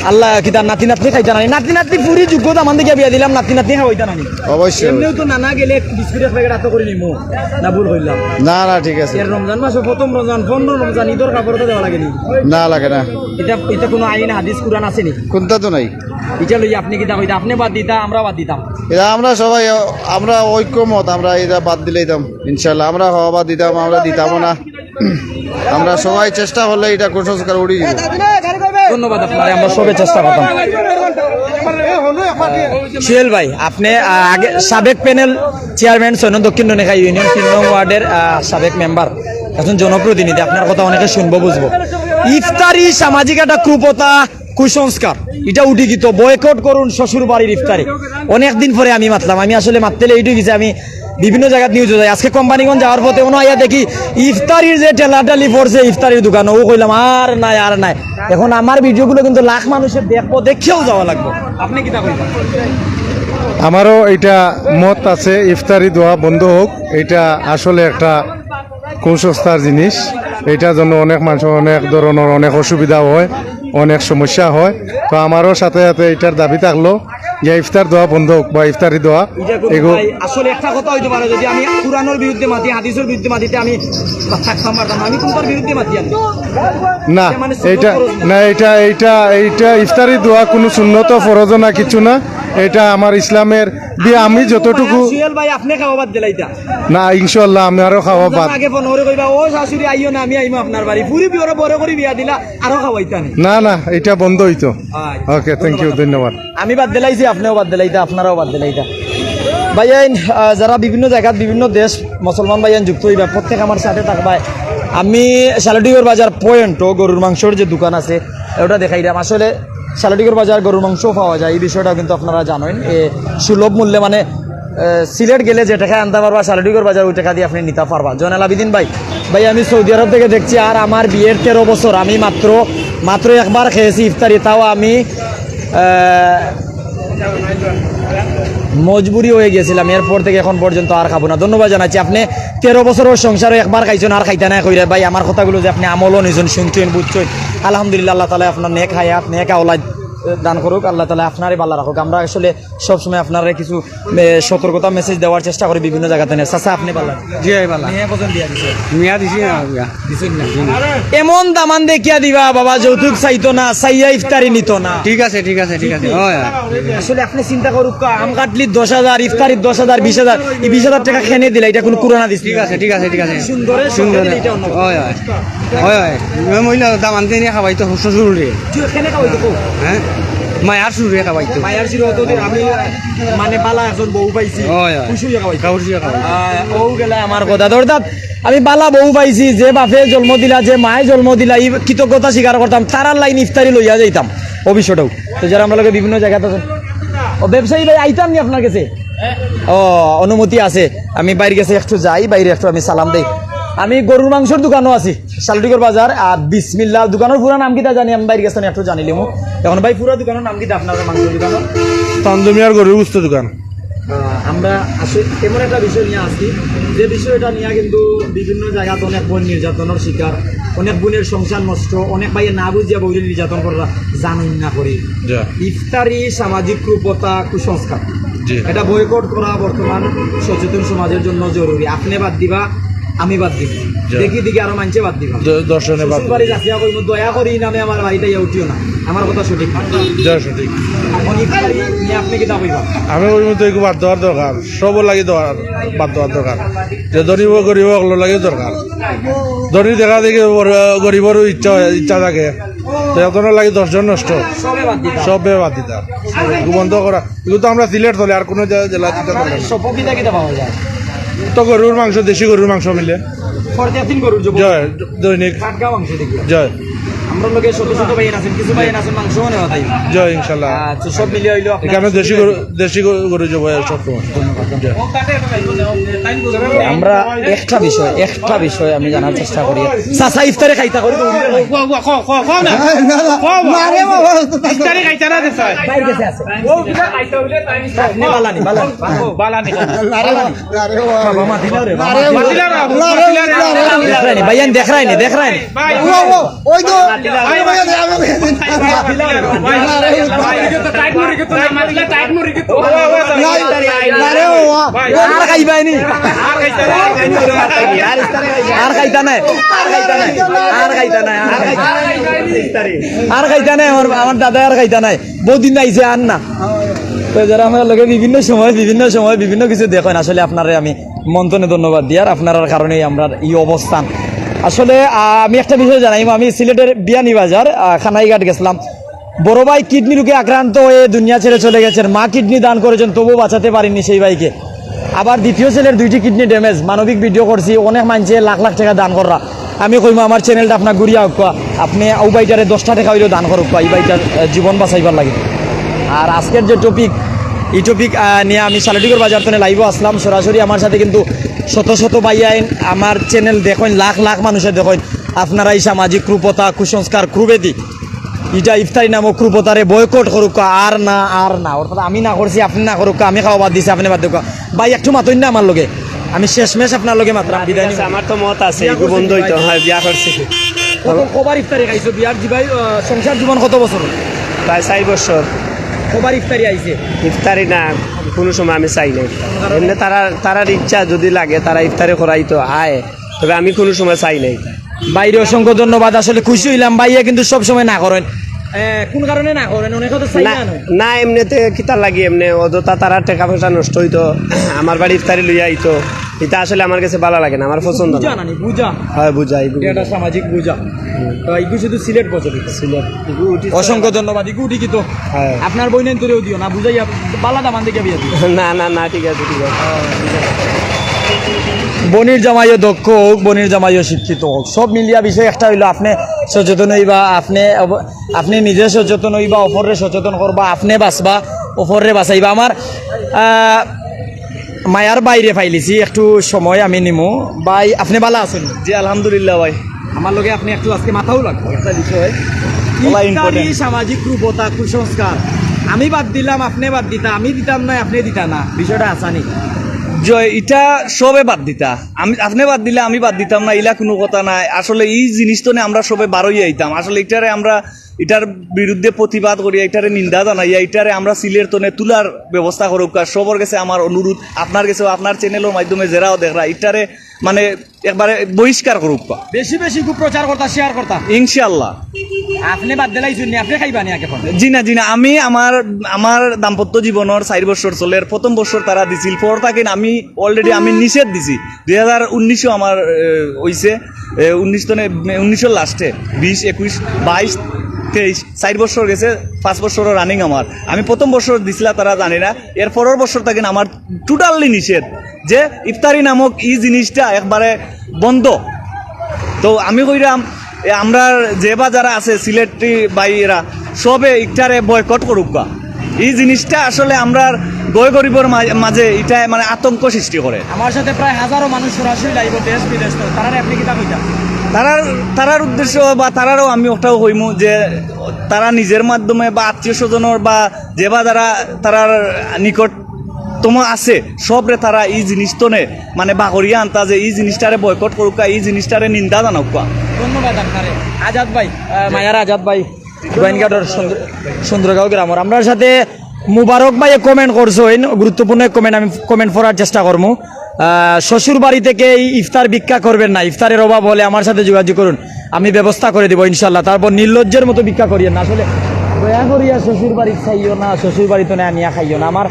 আল্লাহ, কিতা নাতি নাতনি খাইতা নানি? নাতি নাতনি পুরি যোগ্যতা মান দেখিয়া বিয়া দিলাম, নাতি নাতনি খাওয়াইতা নানি? অবশ্যই। এমনিও তো নানা গেলে বিস্কুট এক প্যাকেট আতো করি নিমু, না ভুল কইলাম? না, না, ঠিক আছে। এর রমজান মাসো প্রথম রমজান, পনেরো রমজান, ইদর কাপড় তো দেওয়া লাগেনি? না, লাগে না। ইটা, ইটা কোনো আইন, হাদিস, কুরআন আছেনি? কোনটা তো নাই। ইটা লইয়া আপনে কিতা কইতা? আপনে বাদ দিতা, আমরা বাদ দিতাম। ইটা আমরা সবাই, আমরা ঐক্যমত, আমরা ইটা বাদ দিলাইতাম, ইনশাআল্লাহ। আমরা হওয়া বাদ দিতাম, আমরা দিতামও না। আমরা সবাই চেষ্টা করলে ইটা কুসংস্কার উড়ি যাইব। ধন্যবাদ আপনারে, আমরা সবে চেষ্টা করতাম। সোহেল ভাই, আপনে, আহ, আগে সাবেক প্যানেল চেয়ারম্যান, ছয় নং দক্ষিণ ননিখাই ইউনিয়ন, তিন নং ওয়ার্ডের, আহ, সাবেক মেম্বার, একজন জনপ্রতিনিধি, আপনার কথা অনেকে শুনবো, বুঝবো। ইফতারি সামাজিক একটা কুপ্রথা, কুসংস্কার, ইটা উঠি গেছে। বয়কট করুন শ্বশুর বাড়ির ইফতারি। অনেক দিন পরে আমি মাতলাম, আমি আসলে মাততে লেট অই গেছে, আমি বিভিন্ন জাগাত নিউজো যাই। আজকে কোম্পানীগঞ্জ যাওয়ার পথে অনো আইয়া দেখি ইফতারির যে ঠেলাঠেলি পড়ছে ইফতারির দোকানো, ও কইলাম, "আর নাই, আর নাই।" এখন আমার ভিডিওগুলো কিন্তু লাখ মানুষে দেখবো, দেখিয়াও যাওয়া লাগবো। আপনে কিতা কইবা? আমারও ইটা মত আছে, ইফতারি দেওয়া বন্ধ হোক, ইটা আসলে একটা কুসংস্কার জিনিস। ইটার জন্য অনেক মানুষর অনেক ধরনর অনেক অসুবিধা হয়, অনেক সমস্যা হয়। তো আমারও সাথে সাথে ইটার দাবি থাকলো যে ইফতার দোয়া বন্ধ হোক বা ইফতারি দোয়া, ইটা কোনো এগু- ভাই, আসলে একটা কথা হইতে পারে, যদি আমি কোরআনের বিরুদ্ধে মাতি, হাদিসের বিরুদ্ধে মাতিতে আমি থাকতাম পারতাম না। আমি কোনটার বিরুদ্ধে মাতি আমি? না, এটা মানে সুন্নত এইটা ফরজ না। না, এইটা এইটা এইটা ইফতারি দোয়া কোনো সুন্নত ফরজ না, কিছু না। এটা আমার ইসলামের দিয়ে আমি যতটুকু সুহেল ভাই, আপনি খাওয়া বাদ দিলাইতা? না, ইনশাআল্লাহ আমি আরো খাওয়া বাদ। আগে ফোন করে কইবা, "ও শাশুড়ি, আইও না, আমি আইমু আপনার বাড়ি।" পুরি বিয়ে বড় করে বিয়া দিলা, আরো খাওয়াইতা নি। না, না, এটা বন্ধ হইতো। আচ্ছা, ওকে, thank you, ধন্যবাদ। ধন্যবাদ। আমি বাদ দিলাইছি, আপনিও বাদ দিলাইতা, আপনারাও বাদ দিলাইতা। ভাইয়াইন, আহ, যারা বিভিন্ন জায়গাত বিভিন্ন দেশ মুসলমান ভাইয়াইন যুক্ত হইবা, প্রত্যেক আমার সাথে থাকবায়। আমি শালটিগর বাজার পয়েন্ট ও গরুর মাংসর যে দোকান আছে, ওটা দেখাইলাম। আসলে শালটিগর বাজার গরুর মাংস পাওয়া যায়, এই বিষয়টা কিন্তু আপনারা জানেন। এ, সুলভ মূল্যে মানে, এ, সিলেট গেলে যে টাকা আনতে পারবা, শালটিগর বাজার ওই টাকা দিয়ে আপনি নিতে পারবা। জয়নাল আবিদিন ভাই, ভাই আমি সৌদি আরব থেকে দেখছি, আর আমার বিয়ের তেরো বছর, আমি মাত্র মাত্র একবার খেয়েছি ইফতারি, তাও আমি আহ, মজবুরি হয়ে গেছিলাম, এরপর থেকে এখন পর্যন্ত আর খাবো না। ধন্যবাদ জানাচ্ছি। আপনি তেরো বছরের সংসারে একবার খাইছেন আর খাইতা না কইরা ভাই, আমার কথাগুলো যে আপনি আমলও নিছেন, শুনছেন, বুঝছেন, আলহামদুলিল্লাহ। আল্লাহ তাআলা আপনার নেক হায়াত, নেক আওলাদ দান করুক, আল্লাহ তাআলা আপনারে ভালো রাখুক। আমরা আসলে সবসময় আপনারা কিছু, এ, সতর্কতা মেসেজ দেওয়ার চেষ্টা করি বিভিন্ন জায়গা থেকে। চাচা, আপনি ভালো? জি ভাই, ভালো। মেয়ে কজন বিয়া দিছে? মিয়া দিছি না, মিয়া। দিছেন না? এমন দামান দেখিয়া দিবা বাবা, যৌতুক চাইতো না, চাইয়া ইফতারি নিত না। ঠিক আছে, ঠিক আছে, ঠিক আছে। হয়, হয়। আসলে আপনি চিন্তা করুক, আম কাটলি দশ হাজার, ইফতারি দশ হাজার, বিশ হাজার, এই বিশ হাজার টাকা খেনে দিলা, এটা কোনো কুরআন হাদিস ঠিক আছে, ঠিক আছে, ঠিক আছে। সুন্দরে সুন্দর। সুন্দরে এটা অন্য কথা। হয়, হয়। হয়, হয়। ওই মহিলা দামান দিয়ে খাওয়াইতো শ্বশুররে। তুই এখানে খাওয়াইতো কো? হ্যাঁ? মায়ার শ্বশুরে খাওয়াইতো। মায়ার শ্বশুরে তো আমি মানে বালা একজন বউ পাইছি। হয়, হয়। খুশি হইয়া খাওয়াইতো। খুশি হইয়া খাওয়াইতো। আহ, ও গেলে আমার কথা। ধর দাঁত, আমি বালা বউ পাইছি, যে বাপে জন্ম দিলা, যে মায়ে জন্ম দিলা, এই কৃতজ্ঞতা স্বীকার করতাম, তারার লাইন ইফতারি লইয়া যাইতাম ভবিষ্যতেও। তো যারা আমরা লোকে বিভিন্ন জায়গাতে আছেন, ও ব্যবসায়ী ভাই, আইতাম নি আপনার কাছে? ও, অনুমতি আছে, আমি বাইরে গেছে একটু যাই, বাইরে একটু আমি সালাম দেই। আমি গরুর মাংসর দোকানও আছি, শালটিগর বাজার, আর বিসমিল্লাহ দোকানের পুরা নাম কিতা জানি, আমি বাইরে গেছে একটু জানিলিমু। এখন ভাই, পুরা দোকানের নাম কিতা আপনার মাংসর দোকানের? তান্দুমিয়ার গরুর গোস্ত দোকান। আহ, আমরা আসলে এমন একটা বিষয় নিয়ে আসছি, যে বিষয়টা নিয়ে কিন্তু বিভিন্ন জায়গাতে অনেক বোন নির্যাতনের শিকার, অনেক বোনের সংসার নষ্ট, অনেক ভাইয়ে না বুঝিয়া বউরে নির্যাতন করা জানেন না করি। যা। ইফতারি সামাজিক কুপ্রথা, কুসংস্কার, জি। এটা বয়কট করা বর্তমান সচেতন সমাজের জন্য জরুরি। আপনি বাদ দিবা, আমি বাদ দিব। যা। দেখি দেখি আরো মানছে বাদ দিবা। দ-, দশ জনে বাদ শ্বশুর বাড়ি দিবা। যাচিয়া কইমু, "দয়া করি এই নামে আমার বাড়িতে ইয়া উঠিও না।" আমার কথা সঠিক না? যা, সঠিক। এখন ইফতারি নিয়ে আপনি কিতা কইবা? আমি কইমু তো এগু বাদ দেওয়ার দরকার, সবর লাগি দেওয়ার, বাদ দেওয়ার দরকার। যে ধনী ও গরিব অকলর লাগি দরকার। ধনী দেখা দেখি ওর, গরিবরও ইচ্ছা হয়, ইচ্ছা থাকে। তো একজনের লাগি দশ জন নষ্ট। সবে বাদ দিতা। সবে বাদ দিতা। এগু বন্ধ করা। এগু তো আমরা সিলেট চলে, আর কোনো জে-, জেলা দিতে পারবে না। সব কিতা কিতা পাওয়া যায়? তো গরুর মাংস, দেশি গরুর মাংস মিলে। প্রত্যেক দিন গরুর জব। জয়, দৈনিক। টাটকা মাংস দেখি। জয়। আমরা লোকে শত শত ভাই আছেন, কিছু ভাই আছেন মাংস নেওয়া তাই। জয়, ইনশাল্লাহ। আচ্ছা, সব মিলিয়ে হইলো আপনার এখানে দেশি গরু, দেশি গরু, গরু জব হয় সব সময়। ধন্যবাদ। জয়। আমরা একটা বিষয়, একটা বিষয় আমি জানার চেষ্টা করি। চাচা ইফতারে খাইতা করি তো উঠবে না। কও, কও, কও, কও, কও না। না, না, কও, কও। না রে বাবা। ইফতারে খাইতা না রে স্যার। বাইরে গেছে আছে। আপনি বালানি, বালানি। বালানি। না রে বাবা। বাবা, মাতিলা রে, বাবা, না রে মাতিলা রে। বাবা। মাতিলা রে। দেখরায়নি, ভাইয়ান, দেখরায়নি, দেখরায়নি। ভাই। ও, ও, ওই তো। ভাই, ভাই। না রে, ভাই। টাইট মরি গেছে, টাইট মরি গেছে। না, না রে, ও, ও। আর খাইবায়নি। আর খাইতা নায়। আর খাইতা নায়। আর খাইতা নায়। আর খাইতা নায়। আমার, আমার দাদা আর খাইতা নায়। বহুত দিন আইছে আর না। তো যারা আমার লগে বিভিন্ন সময়, বিভিন্ন সময়, বিভিন্ন কিছু দেখেন, আসলে আপনারে আমি মন তনে ধন্যবাদ দিয়ার, আপনারার কারণেই আমরার এই অবস্থান। আসলে, আহ, আমি একটা বিষয় জানাই, আমি সিলেটের বিয়ানীবাজার, আহ, কানাইঘাট গেছিলাম। বড় ভাই কিডনি রোগে আক্রান্ত হয়ে দুনিয়া ছেড়ে চলে গেছেন, মা কিডনি দান করেছেন, তবুও বাঁচাতে পারেননি সেই ভাইকে। আবার দ্বিতীয় ছেলের দুইটি কিডনি ড্যামেজ, মানবিক ভিডিও করছি, অনেক মানষে লাখ লাখ টাকা দান কররা। আমি কইমু আমার চ্যানেলটা আপনার ঘুরিয়া আউক্কা, আপনি ও ভাইটারে দশটা টাকা হইলেও দান করুক্কা, এই ভাইটার, আহ, জীবন বাঁচাইবার লাগি। আর আজকের যে টপিক, এই টপিক, আহ, নিয়ে আমি শালটিগর বাজার তনে লাইভও আসলাম সরাসরি। আমার সাথে কিন্তু শত শত ভাইয়াইন আমার চ্যানেল দেখইন, লাখ লাখ মানুষে দেখইন। আপনারা এই সামাজিক কুপ্রথা, কুসংস্কার, কুরীতি, ইটা ইফতারি নামক কুপ্রথারে বয়কট করুক্কা, আর না, আর না। অর্থাৎ আমি না করছি, আপনি না করুক্কা, আমি খাওয়া বাদ দিছি, আপনি বাদ দেউক্কা। ভাই, একটু মাতইন না আমার লগে, আমি শেষমেশ আপনার লগে মাতরাম, বিদায় নিমু। আমার তো মত আছে, বিয়া এগু করছেন বন্ধ হইতো, ভাই? হ্যাঁ, বিয়া করছি। কত, কবার ইফতারি খাইছো? বিয়ার জি ভাই, আহ, সংসার জীবন কত বছর? প্রায় চার বছর। কবার ইফতারি আইছে? ইফতারি না, কোনো সময় আমি চাই নাই। এমনে তারা, তারার ইচ্ছা যদি লাগে, তারা ইফতারি করাইতো আয়, তবে আমি কোনো সময় চাই নাই। ভাইরে অসংখ্য ধন্যবাদ, আসলে খুশি অইলাম। ভাইয়ে কিন্তু সব সময় না করেন। এ, কোন কারণে না করেন? অনেকে তো চাই না, না, না। না, এমনিতে কিতা লাগে, এমনি অযথা তারা টেকা পয়সা নষ্ট অইতো। আমার বাড়ি ইফতারি লইয়া আইতো, এটা আসলে আমার কাছে ভালা লাগে না, আমার পছন্দ না। বুঝা না নি, বুঝা। হয়, বুঝা, এগুলো এটা একটা বুঝা। সামাজিক বুঝা। তো এগুলো শুধু সিলেট প্রচলিত। সিলেট। এগুলো উঠি অসংখ্য ধন্যবাদ। এগুলো উঠি কি তো? হ্যাঁ। আপনার বইনের তোরেও দিও না, বুঝাই আপ-, বালা দামান দেখে বিয়া দিও। না, না, না, ঠিক আছে, ঠিক আছে। বনির জামাইও দক্ষ হোক, বনির জামাইও শিক্ষিত হোক, সব মিলিয়া বিষয় একটা অইলো, আপনি সচেতন অইবা, আপনি অব-, আপনি নিজে সচেতন অইবা, অপররে সচেতন করবা, আপনি বাঁচবা, অপররে বাঁচাইবা। আমার, আহ, মায়ার বাইরে পাইলিছি, একটু সময় আমি নিমু। ভাই, আপনি ভালা আছেন? জি, আলহামদুলিল্লাহ ভাই। আমার লগে আপনি একটু আজকে মাতাও লাগবো একটা বিষয়। ওলা ইফতারি important। সামাজিক রূপতা, কুসংস্কার। আমি বাদ দিলাম, আপনি বাদ দিতা, আমি দিতাম না, আপনি দিতা না, বিষয়টা আসানি। জয়, ইটা সবে বাদ দিতা। আমি, আপনি বাদ দিলে আমি বাদ দিতাম না, ইলা কোনো কথা নাই। আসলে ই জিনিস তনে আমরা সবে বারই আইতাম। আসলে ইটারে আমরা, ইটার বিরুদ্ধে প্রতিবাদ করিয়া, ইটারে নিন্দা জানাইয়া, ইটারে আমরা সিলেট তনে তুলার ব্যবস্থা করুক। আর সবর গেছে আমার অনুরোধ, আপনার গেছেও, আপনার channel-র মাধ্যমে যেরাও দেখরা, ইটারে মানে একবারে বহিষ্কার করুক। বেশি বেশি খুব প্রচার করতা, share করতা। ইনশাআল্লাহ। আপনি বাদ দিলাই শুননি, আপনি খাইবা নি আগে এখন? জি না, জি না, আমি আমার, আমার দাম্পত্য জীবনর চার বছর চলের, প্রথম বছর তারা দিছিল, পর থাকি আমি already আমি নিষেধ দিছি। দুই হাজার উনিশও আমার, এ, হইছে, এ, উনিশ তনে, উনিশর last-এ, বিশ, একুশ, বাইশ, তেইশ, চার বছর গেছে, পাঁচ বছরও running আমার। আমি প্রথম বছর দিছিলা, তারা জানে না, এর পরের বছর থাকি আমার totally নিষেধ যে ইফতারি নামক ই জিনিসটা একবারে বন্ধ। তো আমি কইরাম, এ, আমরার যে বা যারা আছে সিলেটি ভাইয়েরা, সবে ইটারে boycott করুক্কা। ই জিনিসটা আসলে আমরার গয় গরিবর মা-, মাঝে ইটা মানে আতঙ্ক সৃষ্টি করে। আমার সাথে প্রায় হাজারো মানুষ সরাসরি live-ও দেশ বিদেশ তো, তারারে আপনি কিতা কইতা? তারার, তারার উদ্দেশ্য বা তারারও আমি ওটাও কইমু যে তারা নিজের মাধ্যমে বা আত্মীয় স্বজনর বা যে বা যারা তারার নিকটতম আছে, সবরে তারা ই জিনিস তনে মানে বাগরিয়া আনতা যে ই জিনিসটারে boycott করুক্কা, ই জিনিসটারে নিন্দা জানাউক্কা। ধন্যবাদ আপনারে। আজাদ ভাই, আহ, মায়ার আজাদ ভাই, গোয়াইনঘাটর সুন্দর-, সুন্দরগাঁও গ্রামর। আমরার সাথে মুবারক ভাইয়ে comment করছইন, গুরুত্বপূর্ণ এক comment, আমি comment পড়ার চেষ্টা করমু। আহ, শ্বশুর বাড়ি থেকে এই ইফতার ভিক্ষা করবেন না, ইফতারের অভাব হলে আমার সাথে যোগাযোগ করুন, আমি ব্যবস্থা করে দিব ইনশাল্লাহ। তারপর নির্লজ্জের মতো ভিক্ষা করিয়েন না, আসলে দয়া করিয়া শ্বশুর বাড়ি চাইও না, শ্বশুর বাড়ি তনে আনিয়া খাইও না। আমার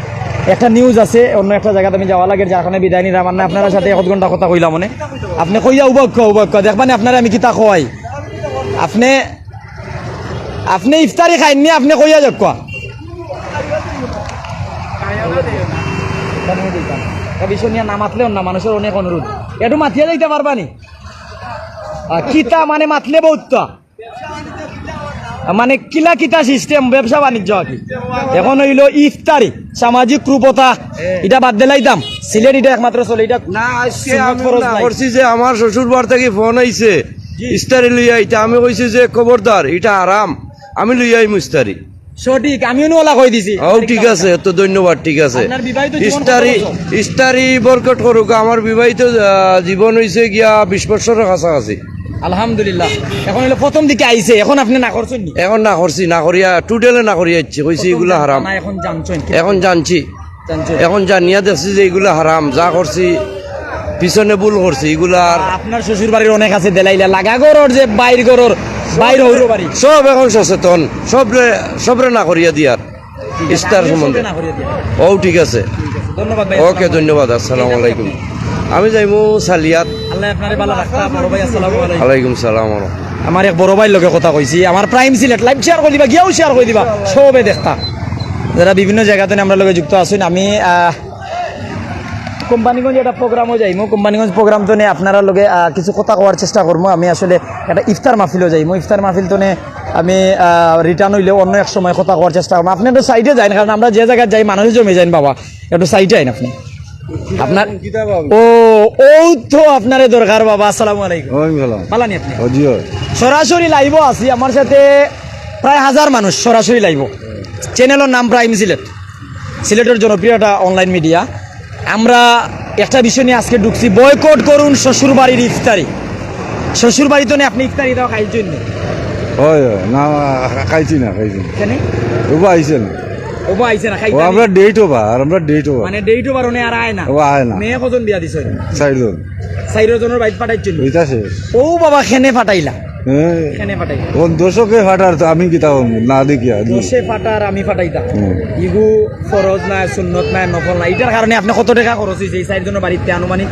একটা news আছে, অন্য একটা জায়গাতে আমি যাওয়া লাগে, যার কারণে বিদায় নিলাম। আর না, আপনার সাথে এক ঘন্টা কথা কইলাম মানে, আপনি কইয়া উবাক্কা, উবাক্কা, দেখবানি আপনারে আমি কিতা কই। আপনি, আপনি ইফতারি খাইননি, আপনি কইয়া যাউক্কা। এ বিষয় নিয়ে না মাতলেও না, মানুষের অনেক অনুরোধ। একটু মাতিয়া যাইতা পারবানি? আহ, কিতা মানে মাতলে বউত্তা? মানে কিলা কিতা system ব্যবসা বাণিজ্য আর কি। এখন অইলো ইফতারি, সামাজিক রূপতা, ইটা বাদ দিলাইতাম। সিলেট ইটা একমাত্র চলে, ইটা না, আজকে সুন্নত আমি ফরজ না নাই। করছি যে আমার শ্বশুর বাড়ি থাকি phone আইছে, জি। ইফতারি লইয়া আইতা। আমি কইছি যে, "খবরদার, ইটা হারাম, আমি লইয়া আইমু ইফতারি।" সঠিক, আমিও নু ওলা কই দিছি। ও, ঠিক আছে, তো ধন্যবাদ, ঠিক আছে। আপনার বিবাহিত জীবন কত ইফতারি, বছর? ইফতারি boycott করুক, আমার বিবাহিত, আহ, জীবন হইছে গিয়া বিশ বছরের কাছাকাছি। আলহামদুলিল্লাহ। এখন হইলো প্রথম দিকে আইছে, এখন আপনি না করছেন নি? এখন না করছি, না করিয়া, totally না করিয়া ইচ্ছে, কইছি কত এগুলা হারাম। না, এখন জানছেন কি? এখন জানছি। জানছেন? এখন জানিয়া দেখছি যে এগুলা হারাম, যা করছি পিছনে ভুল করছি, এগুলা আর আপনার শ্বশুর বাড়ির অনেক আছে দেলাইলা, লাগা ঘরর যে বাইর ঘরর, বাইর হৌর বাড়ি। সব এখন সচেতন, সবরে, সবরে না করিয়া দিয়ার। ঠিক আছে, ইফতার আমিও সম্বন্ধে। সবরে না করিয়া দিয়ার। ও, ঠিক আছে। ঠিক আছে, ধন্যবাদ ভাই, OK, আসসালামু আলাইকুম। ধন্যবাদ, আসসালামু আলাইকুম। আমি যাইমু সালিয়াত। আল্লাহ আপনারে ভালো রাখতা, বড় ভাই, আসসালামু আলাইকুম। ওয়ালাইকুম সালাম ওয়া রাহমাতুল্লাহ। আমার এক বড় ভাইর লগে কথা কইছি, আমার Prime Sylhet live share করি দিবা, গিয়াও share করি দিবা, সবে দেখতা। যারা বিভিন্ন জায়গা তনে আমরার লগে যুক্ত আছইন, আমি, আহ, কোম্পানীগঞ্জ একটা program-ও যাইমু, কোম্পানীগঞ্জ program তনে আপনারার লগে, আহ, কিছু কথা কওয়ার চেষ্টা করমু। আমি আসলে একটা ইফতার মাহফিলও যাইমু, ইফতার মাহফিল তনে আমি, আহ, return হইলে অন্য এক সময় কথা কওয়ার চেষ্টা করমু। আপনি একটু side-এ যাইন, কারণ আমরা যে জায়গায় যাই মানুষ জমে যাইন বাবা, একটু side-এ আইন আপনি। আপনার, ও, ও তো আপনারে দরকার বাবা। আসসালামু আলাইকুম। ওয়ালাইকুম সালাম। ভালা নি আপনি? ও জি, হয়। সরাসরি live-ও আছি, আমার সাথে প্রায় হাজার মানুষ সরাসরি live-ও। Channel-র নাম Prime Sylhet, সিলেটের জনপ্রিয় একটা online media। আমরা একটা বিষয় নিয়ে আজকে ঢুকছি, boycott করুন শ্বশুর বাড়ির ইফতারি। শ্বশুর বাড়ি তনে আপনি ইফতারি দেওয়া খাইছেন নি? হয়, হয়। না, খাইছি না, খাইছি না। কেনে? উবা আইছে না। ও বা আইছে না, ও খাইতা আমরা নি? ডেট ওভার, আমরা ডেট ওভার। মানে, ডেট ওভার অনে আর আয় না? ও আয় না। মেয়ে কজন বিয়া দিছইন? চাইরজন। চাইরজনর বাড়িত পাঠাইছইন নি? ইতা শেষ। ও বাবা, কেনে পাঠাইলা? হ্যাঁ। কেনে পাঠাইলা? ও দর্শকে ফাটার তো আমি কিতা হম, না দেখিয়া, জি। দশে ফাটার আমি ফাটাইতাম। হুম। ইগু ফরজ নায়, সুন্নত নায়, নফল নায়। ইটার কারণে আপনে কত টেকা খরচ অইছে এই চাইরজনর বাড়িতে আনুমানিক?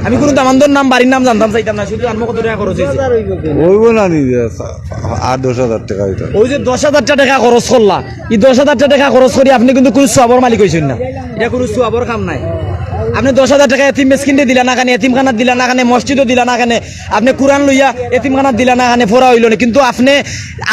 আমি কুনু দামান্দর নাম, বাড়ির নাম জানতাম চাইতাম না, শুধু আনমো কত টেকা খরচ অইছে। অইবো না নি, আট দশ হাজার টেকা অইতো। ওই যে দশ হাজার টেকা খরচ করলা, ই দশ হাজার টেকা খরচ করি আপনে কিন্তু কুনু সওয়াবর মালিক অইছইন না। ইটা কুনু সওয়াবর কাম নায়। আপনে দশ হাজার টেকা এতিম মিসকিনরে দিলা না কেনে, এতিমখানাত দিলা না কেনে, মসজিদো দিলা না কেনে, আপনে কুরআন লইয়া এতিমখানাত দিলা না কেনে, পড়া অইলো না। কিন্তু আপনে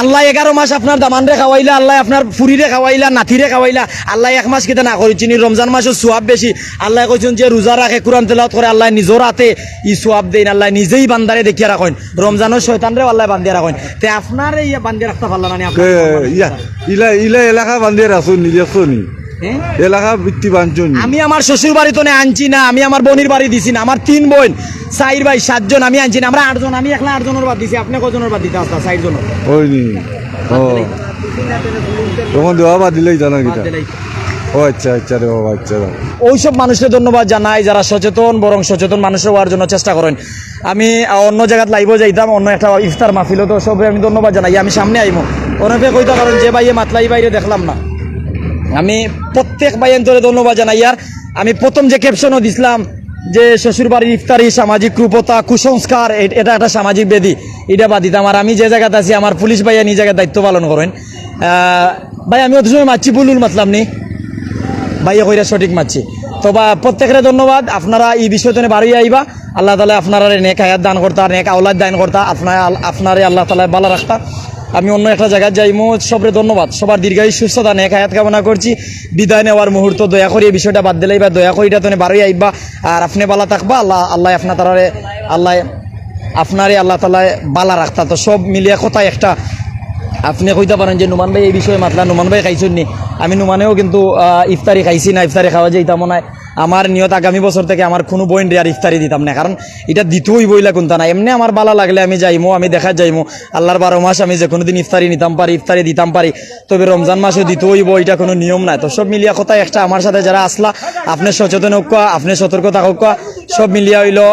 আল্লায় এগারো মাস আপনার দামানরে খাওয়াইলা, আল্লায় আপনার ফুরিরে খাওয়াইলা, নাতিরে খাওয়াইলা, আল্লায় এক মাস কিতা না করিছইন নি, রমজান মাসো সওয়াব বেশি। আল্লায় কইছইন যে রোজা রাখে, কুরআন তেলাওয়াত করে, আল্লায় নিজর আতে ই সওয়াব দেইন, আল্লায় নিজেই বান্দারে দেখিয়া রাখইন। রমজানো শয়তানরেও আল্লায় বান্দিয়া রাখইন। তে আপনারে ইয়া বান্দিয়া রাখতা পারলা না নি, আপনার এ, ইয়া, ইলা, ইলা এলাকা বান্দিয়া রাখছইন নি, দেখছো নি? হ্যাঁ? এলাকা ভিত্তি বানছইন নি? আমি আমার শ্বশুর বাড়ি তনে আনছি না, আমি আমার বইনর বাড়ি দিছি না, আমার তিন বইন, চাইর ভাই, সাতজন, আমি আনছি না, আমরা আটজন, আমি একলা আটজনর বাদ দিছি, আপনে কয়জনর বাদ দিতা আছলা? চাইরজনর। ওই নি। ও। তখন দেওয়া বাদ দিলেই জানা বাদ কিতা? দিলেই। ও আচ্ছা, আচ্ছা রে বাবা, আচ্ছা রে। ওইসব মানুষরে ধন্যবাদ জানাই যারা সচেতন, বরং সচেতন মানুষ অওয়ার জন্য চেষ্টা করইন। আমি, আহ, অন্য জাগাত লাইভো যাইতাম, অন্য একটা ইফতার মাহফিলো, তো সবরে আমি ধন্যবাদ জানাই। আমি সামনে আইমু, অনেকে কইতা পারইন যে ভাইয়ে মাতলা, ই ভাইরে দেখলাম না। আমি প্রত্যেক ভাইয়াইন্তরে ধন্যবাদ জানাই। আর আমি প্রথম যে ক্যাপশনও দিছিলাম যে শ্বশুর বাড়ির ইফতারি, সামাজিক কুপ্রথা, কুসংস্কার, এ-, এটা একটা সামাজিক ব্যাধি, এটা বাদ দিতাম। আর আমি যে জাগাত আছি, আমার পুলিশ ভাইয়াইন ই জাগাত দায়িত্ব পালন করইন। আহ, ভাই, আমি অত সময় মাতছি, ভুল ভুল মাতলাম নি? ভাইয়ে কইরা সঠিক মাতছি। তো বা, প্রত্যেকরে ধন্যবাদ। আপনারা ই বিষয় তনে বারইয়া আইবা। আল্লাহ তাআলা আপনারারে নেক হায়াত দান করতা, নেক আওলাদ দান করতা, আপনারা, আপনারে আল্লাহ তাআলা ভালা রাখতা। আমি অন্য একটা জাগাত যাইমু। সবরে ধন্যবাদ, সবার দীর্ঘায়ু সুস্থতা, নেক হায়াত কামনা করছি। বিদায় নেওয়ার মুহূর্ত, দয়া করি এই বিষয়টা বাদ দিলাইবা, দয়া করি ইটা তনে বারইয়া আইবা। আর আপনে ভালা থাকবা, আল্লাহ, আল্লাহ আপনার তারারে, আল্লাহ আপনারে আল্লাহ তাআলায় ভালা রাখতা। তো সব মিলিয়া কথা একটা, আপনে কইতা পারইন যে নুমান ভাই এই বিষয়ে মাতলা, নুমান ভাই খাইছইন নি? আমি নুমানেও কিন্তু, আহ, ইফতারি খাইছি না, ইফতারি খাওয়া যাইতামও নায়। আমার নিয়ত আগামী বছর থাকি আমার কুনু বইনরে আর ইফতারি দিতাম না, কারণ ইটা দিতে অইবো ইলা কুন্তা না। এমনে আমার ভালা লাগলে আমি যাইমু, আমি দেখাত যাইমু। আল্লাহর বারো মাস আমি যে কুনু দিন ইফতারি নিতাম পারি, ইফতারি দিতাম পারি, তবে রমজান মাসো দিতে অইবো, ইটা কুনু নিয়ম নায়। তো সব মিলিয়া কথা একটা, আমার সাথে যারা আছলা, আপনে সচেতন অউক্কা, আপনে সতর্ক থাকউক্কা। সব মিলিয়া অইলো,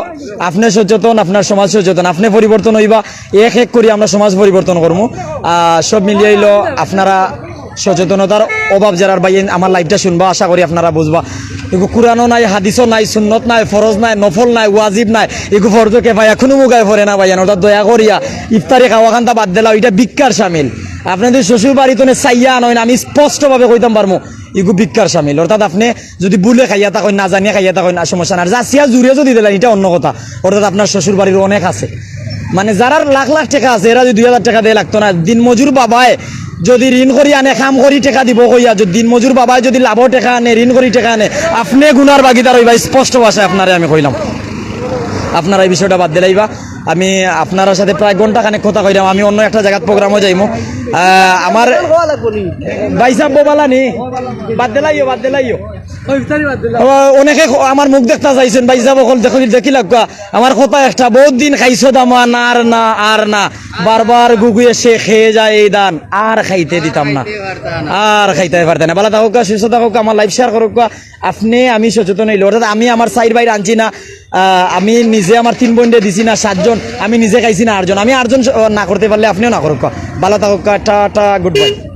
আপনে সচেতন, আপনার সমাজ সচেতন, আপনে পরিবর্তন অইবা, এক এক করি আমরা সমাজ পরিবর্তন করমু। আহ, সব মিলিয়া অইলো, আপনারা সচেতনতার অভাব যারার ভাইয়াইন আমার লাইভটা শুনবা, আশা করি আপনারা বুঝবা। ইগু কুরআনও নাই, হাদিসও নাই, সুন্নত নাই, ফরজ নাই, নফল নাই, ওয়াজিব নাই, ইগু ফরজে কেফায়া, কুনু মুগায় পড়ে না ভাইয়াইন। অর্থাৎ দয়া করিয়া ইফতারি খাওয়া খান্তা বাদ দিলাও, ইটা ভিক্ষার শামিল। আপনে যদি শ্বশুর বাড়ি তনে চাইয়া আনইন, আমি স্পষ্টভাবে কইতাম পারমু, ইগু ভিক্ষার শামিল। অর্থাৎ আপনে যদি ভুলে খাইয়া থাকইন, না জানিয়া খাইয়া থাকইন, আর সমস্যা নাই। আর যাচিয়া জুরে যদি দিলাইন, ইটা অন্য কথা। অর্থাৎ আপনার শ্বশুর বাড়ির অনেক আছে, মানে যারার লাখ লাখ টেকা আছে, এরা যদি দুই হাজার টেকা দেয় লাগতো না। দিনমজুর বাবায় যদি ঋণ করি আনে, কাম করি টেকা দিবো কইয়া, যদি দিনমজুর বাবায় যদি লাভো টেকা আনে, ঋণ করি টেকা আনে, আপনে গুনার ভাগিদার অইবা। স্পষ্ট ভাষায় আপনারে আমি কইলাম, আপনারা এই বিষয়টা বাদ দিলাইবা। আমি আপনারার সাথে প্রায় ঘন্টা খানেক কথা কইলাম। আমি অন্য একটা জাগাত প্রোগ্রামও যাইমু। আহ, আমার ভাইসাব বউ ভালা নি? বাদ দিলাইও, বাদ দিলাইও। ও, অনেকে খ-, আমার মুখ দেখতা চাইছইন, ভাইসাব অকল দেখি, দেখি লাগবা। আমার কথা একটা, বউত দিন খাইছো দামান, আর না, আর না। বারবার গুগুয়ে সে খেয়ে যায় এই ধান, আর খাইতে দিতাম না, আর খাইতে পারতা না। ভালা থাকউক্কা, সুস্থ থাকউক্কা, আমার live share করউক্কা। আপনে আমি সচেতন অইলে, অর্থাৎ আমি আমার চাইর ভাইরে আনছি না, আহ, আমি নিজে আমার তিন বইনরে দিছি না সাতজন, আমি নিজে খাইছি না আটজন, আমি আটজন স-, না করতে পারলে আপনেও না করউক্কা। ভালা থাকউক্কা, টাটা, good bye।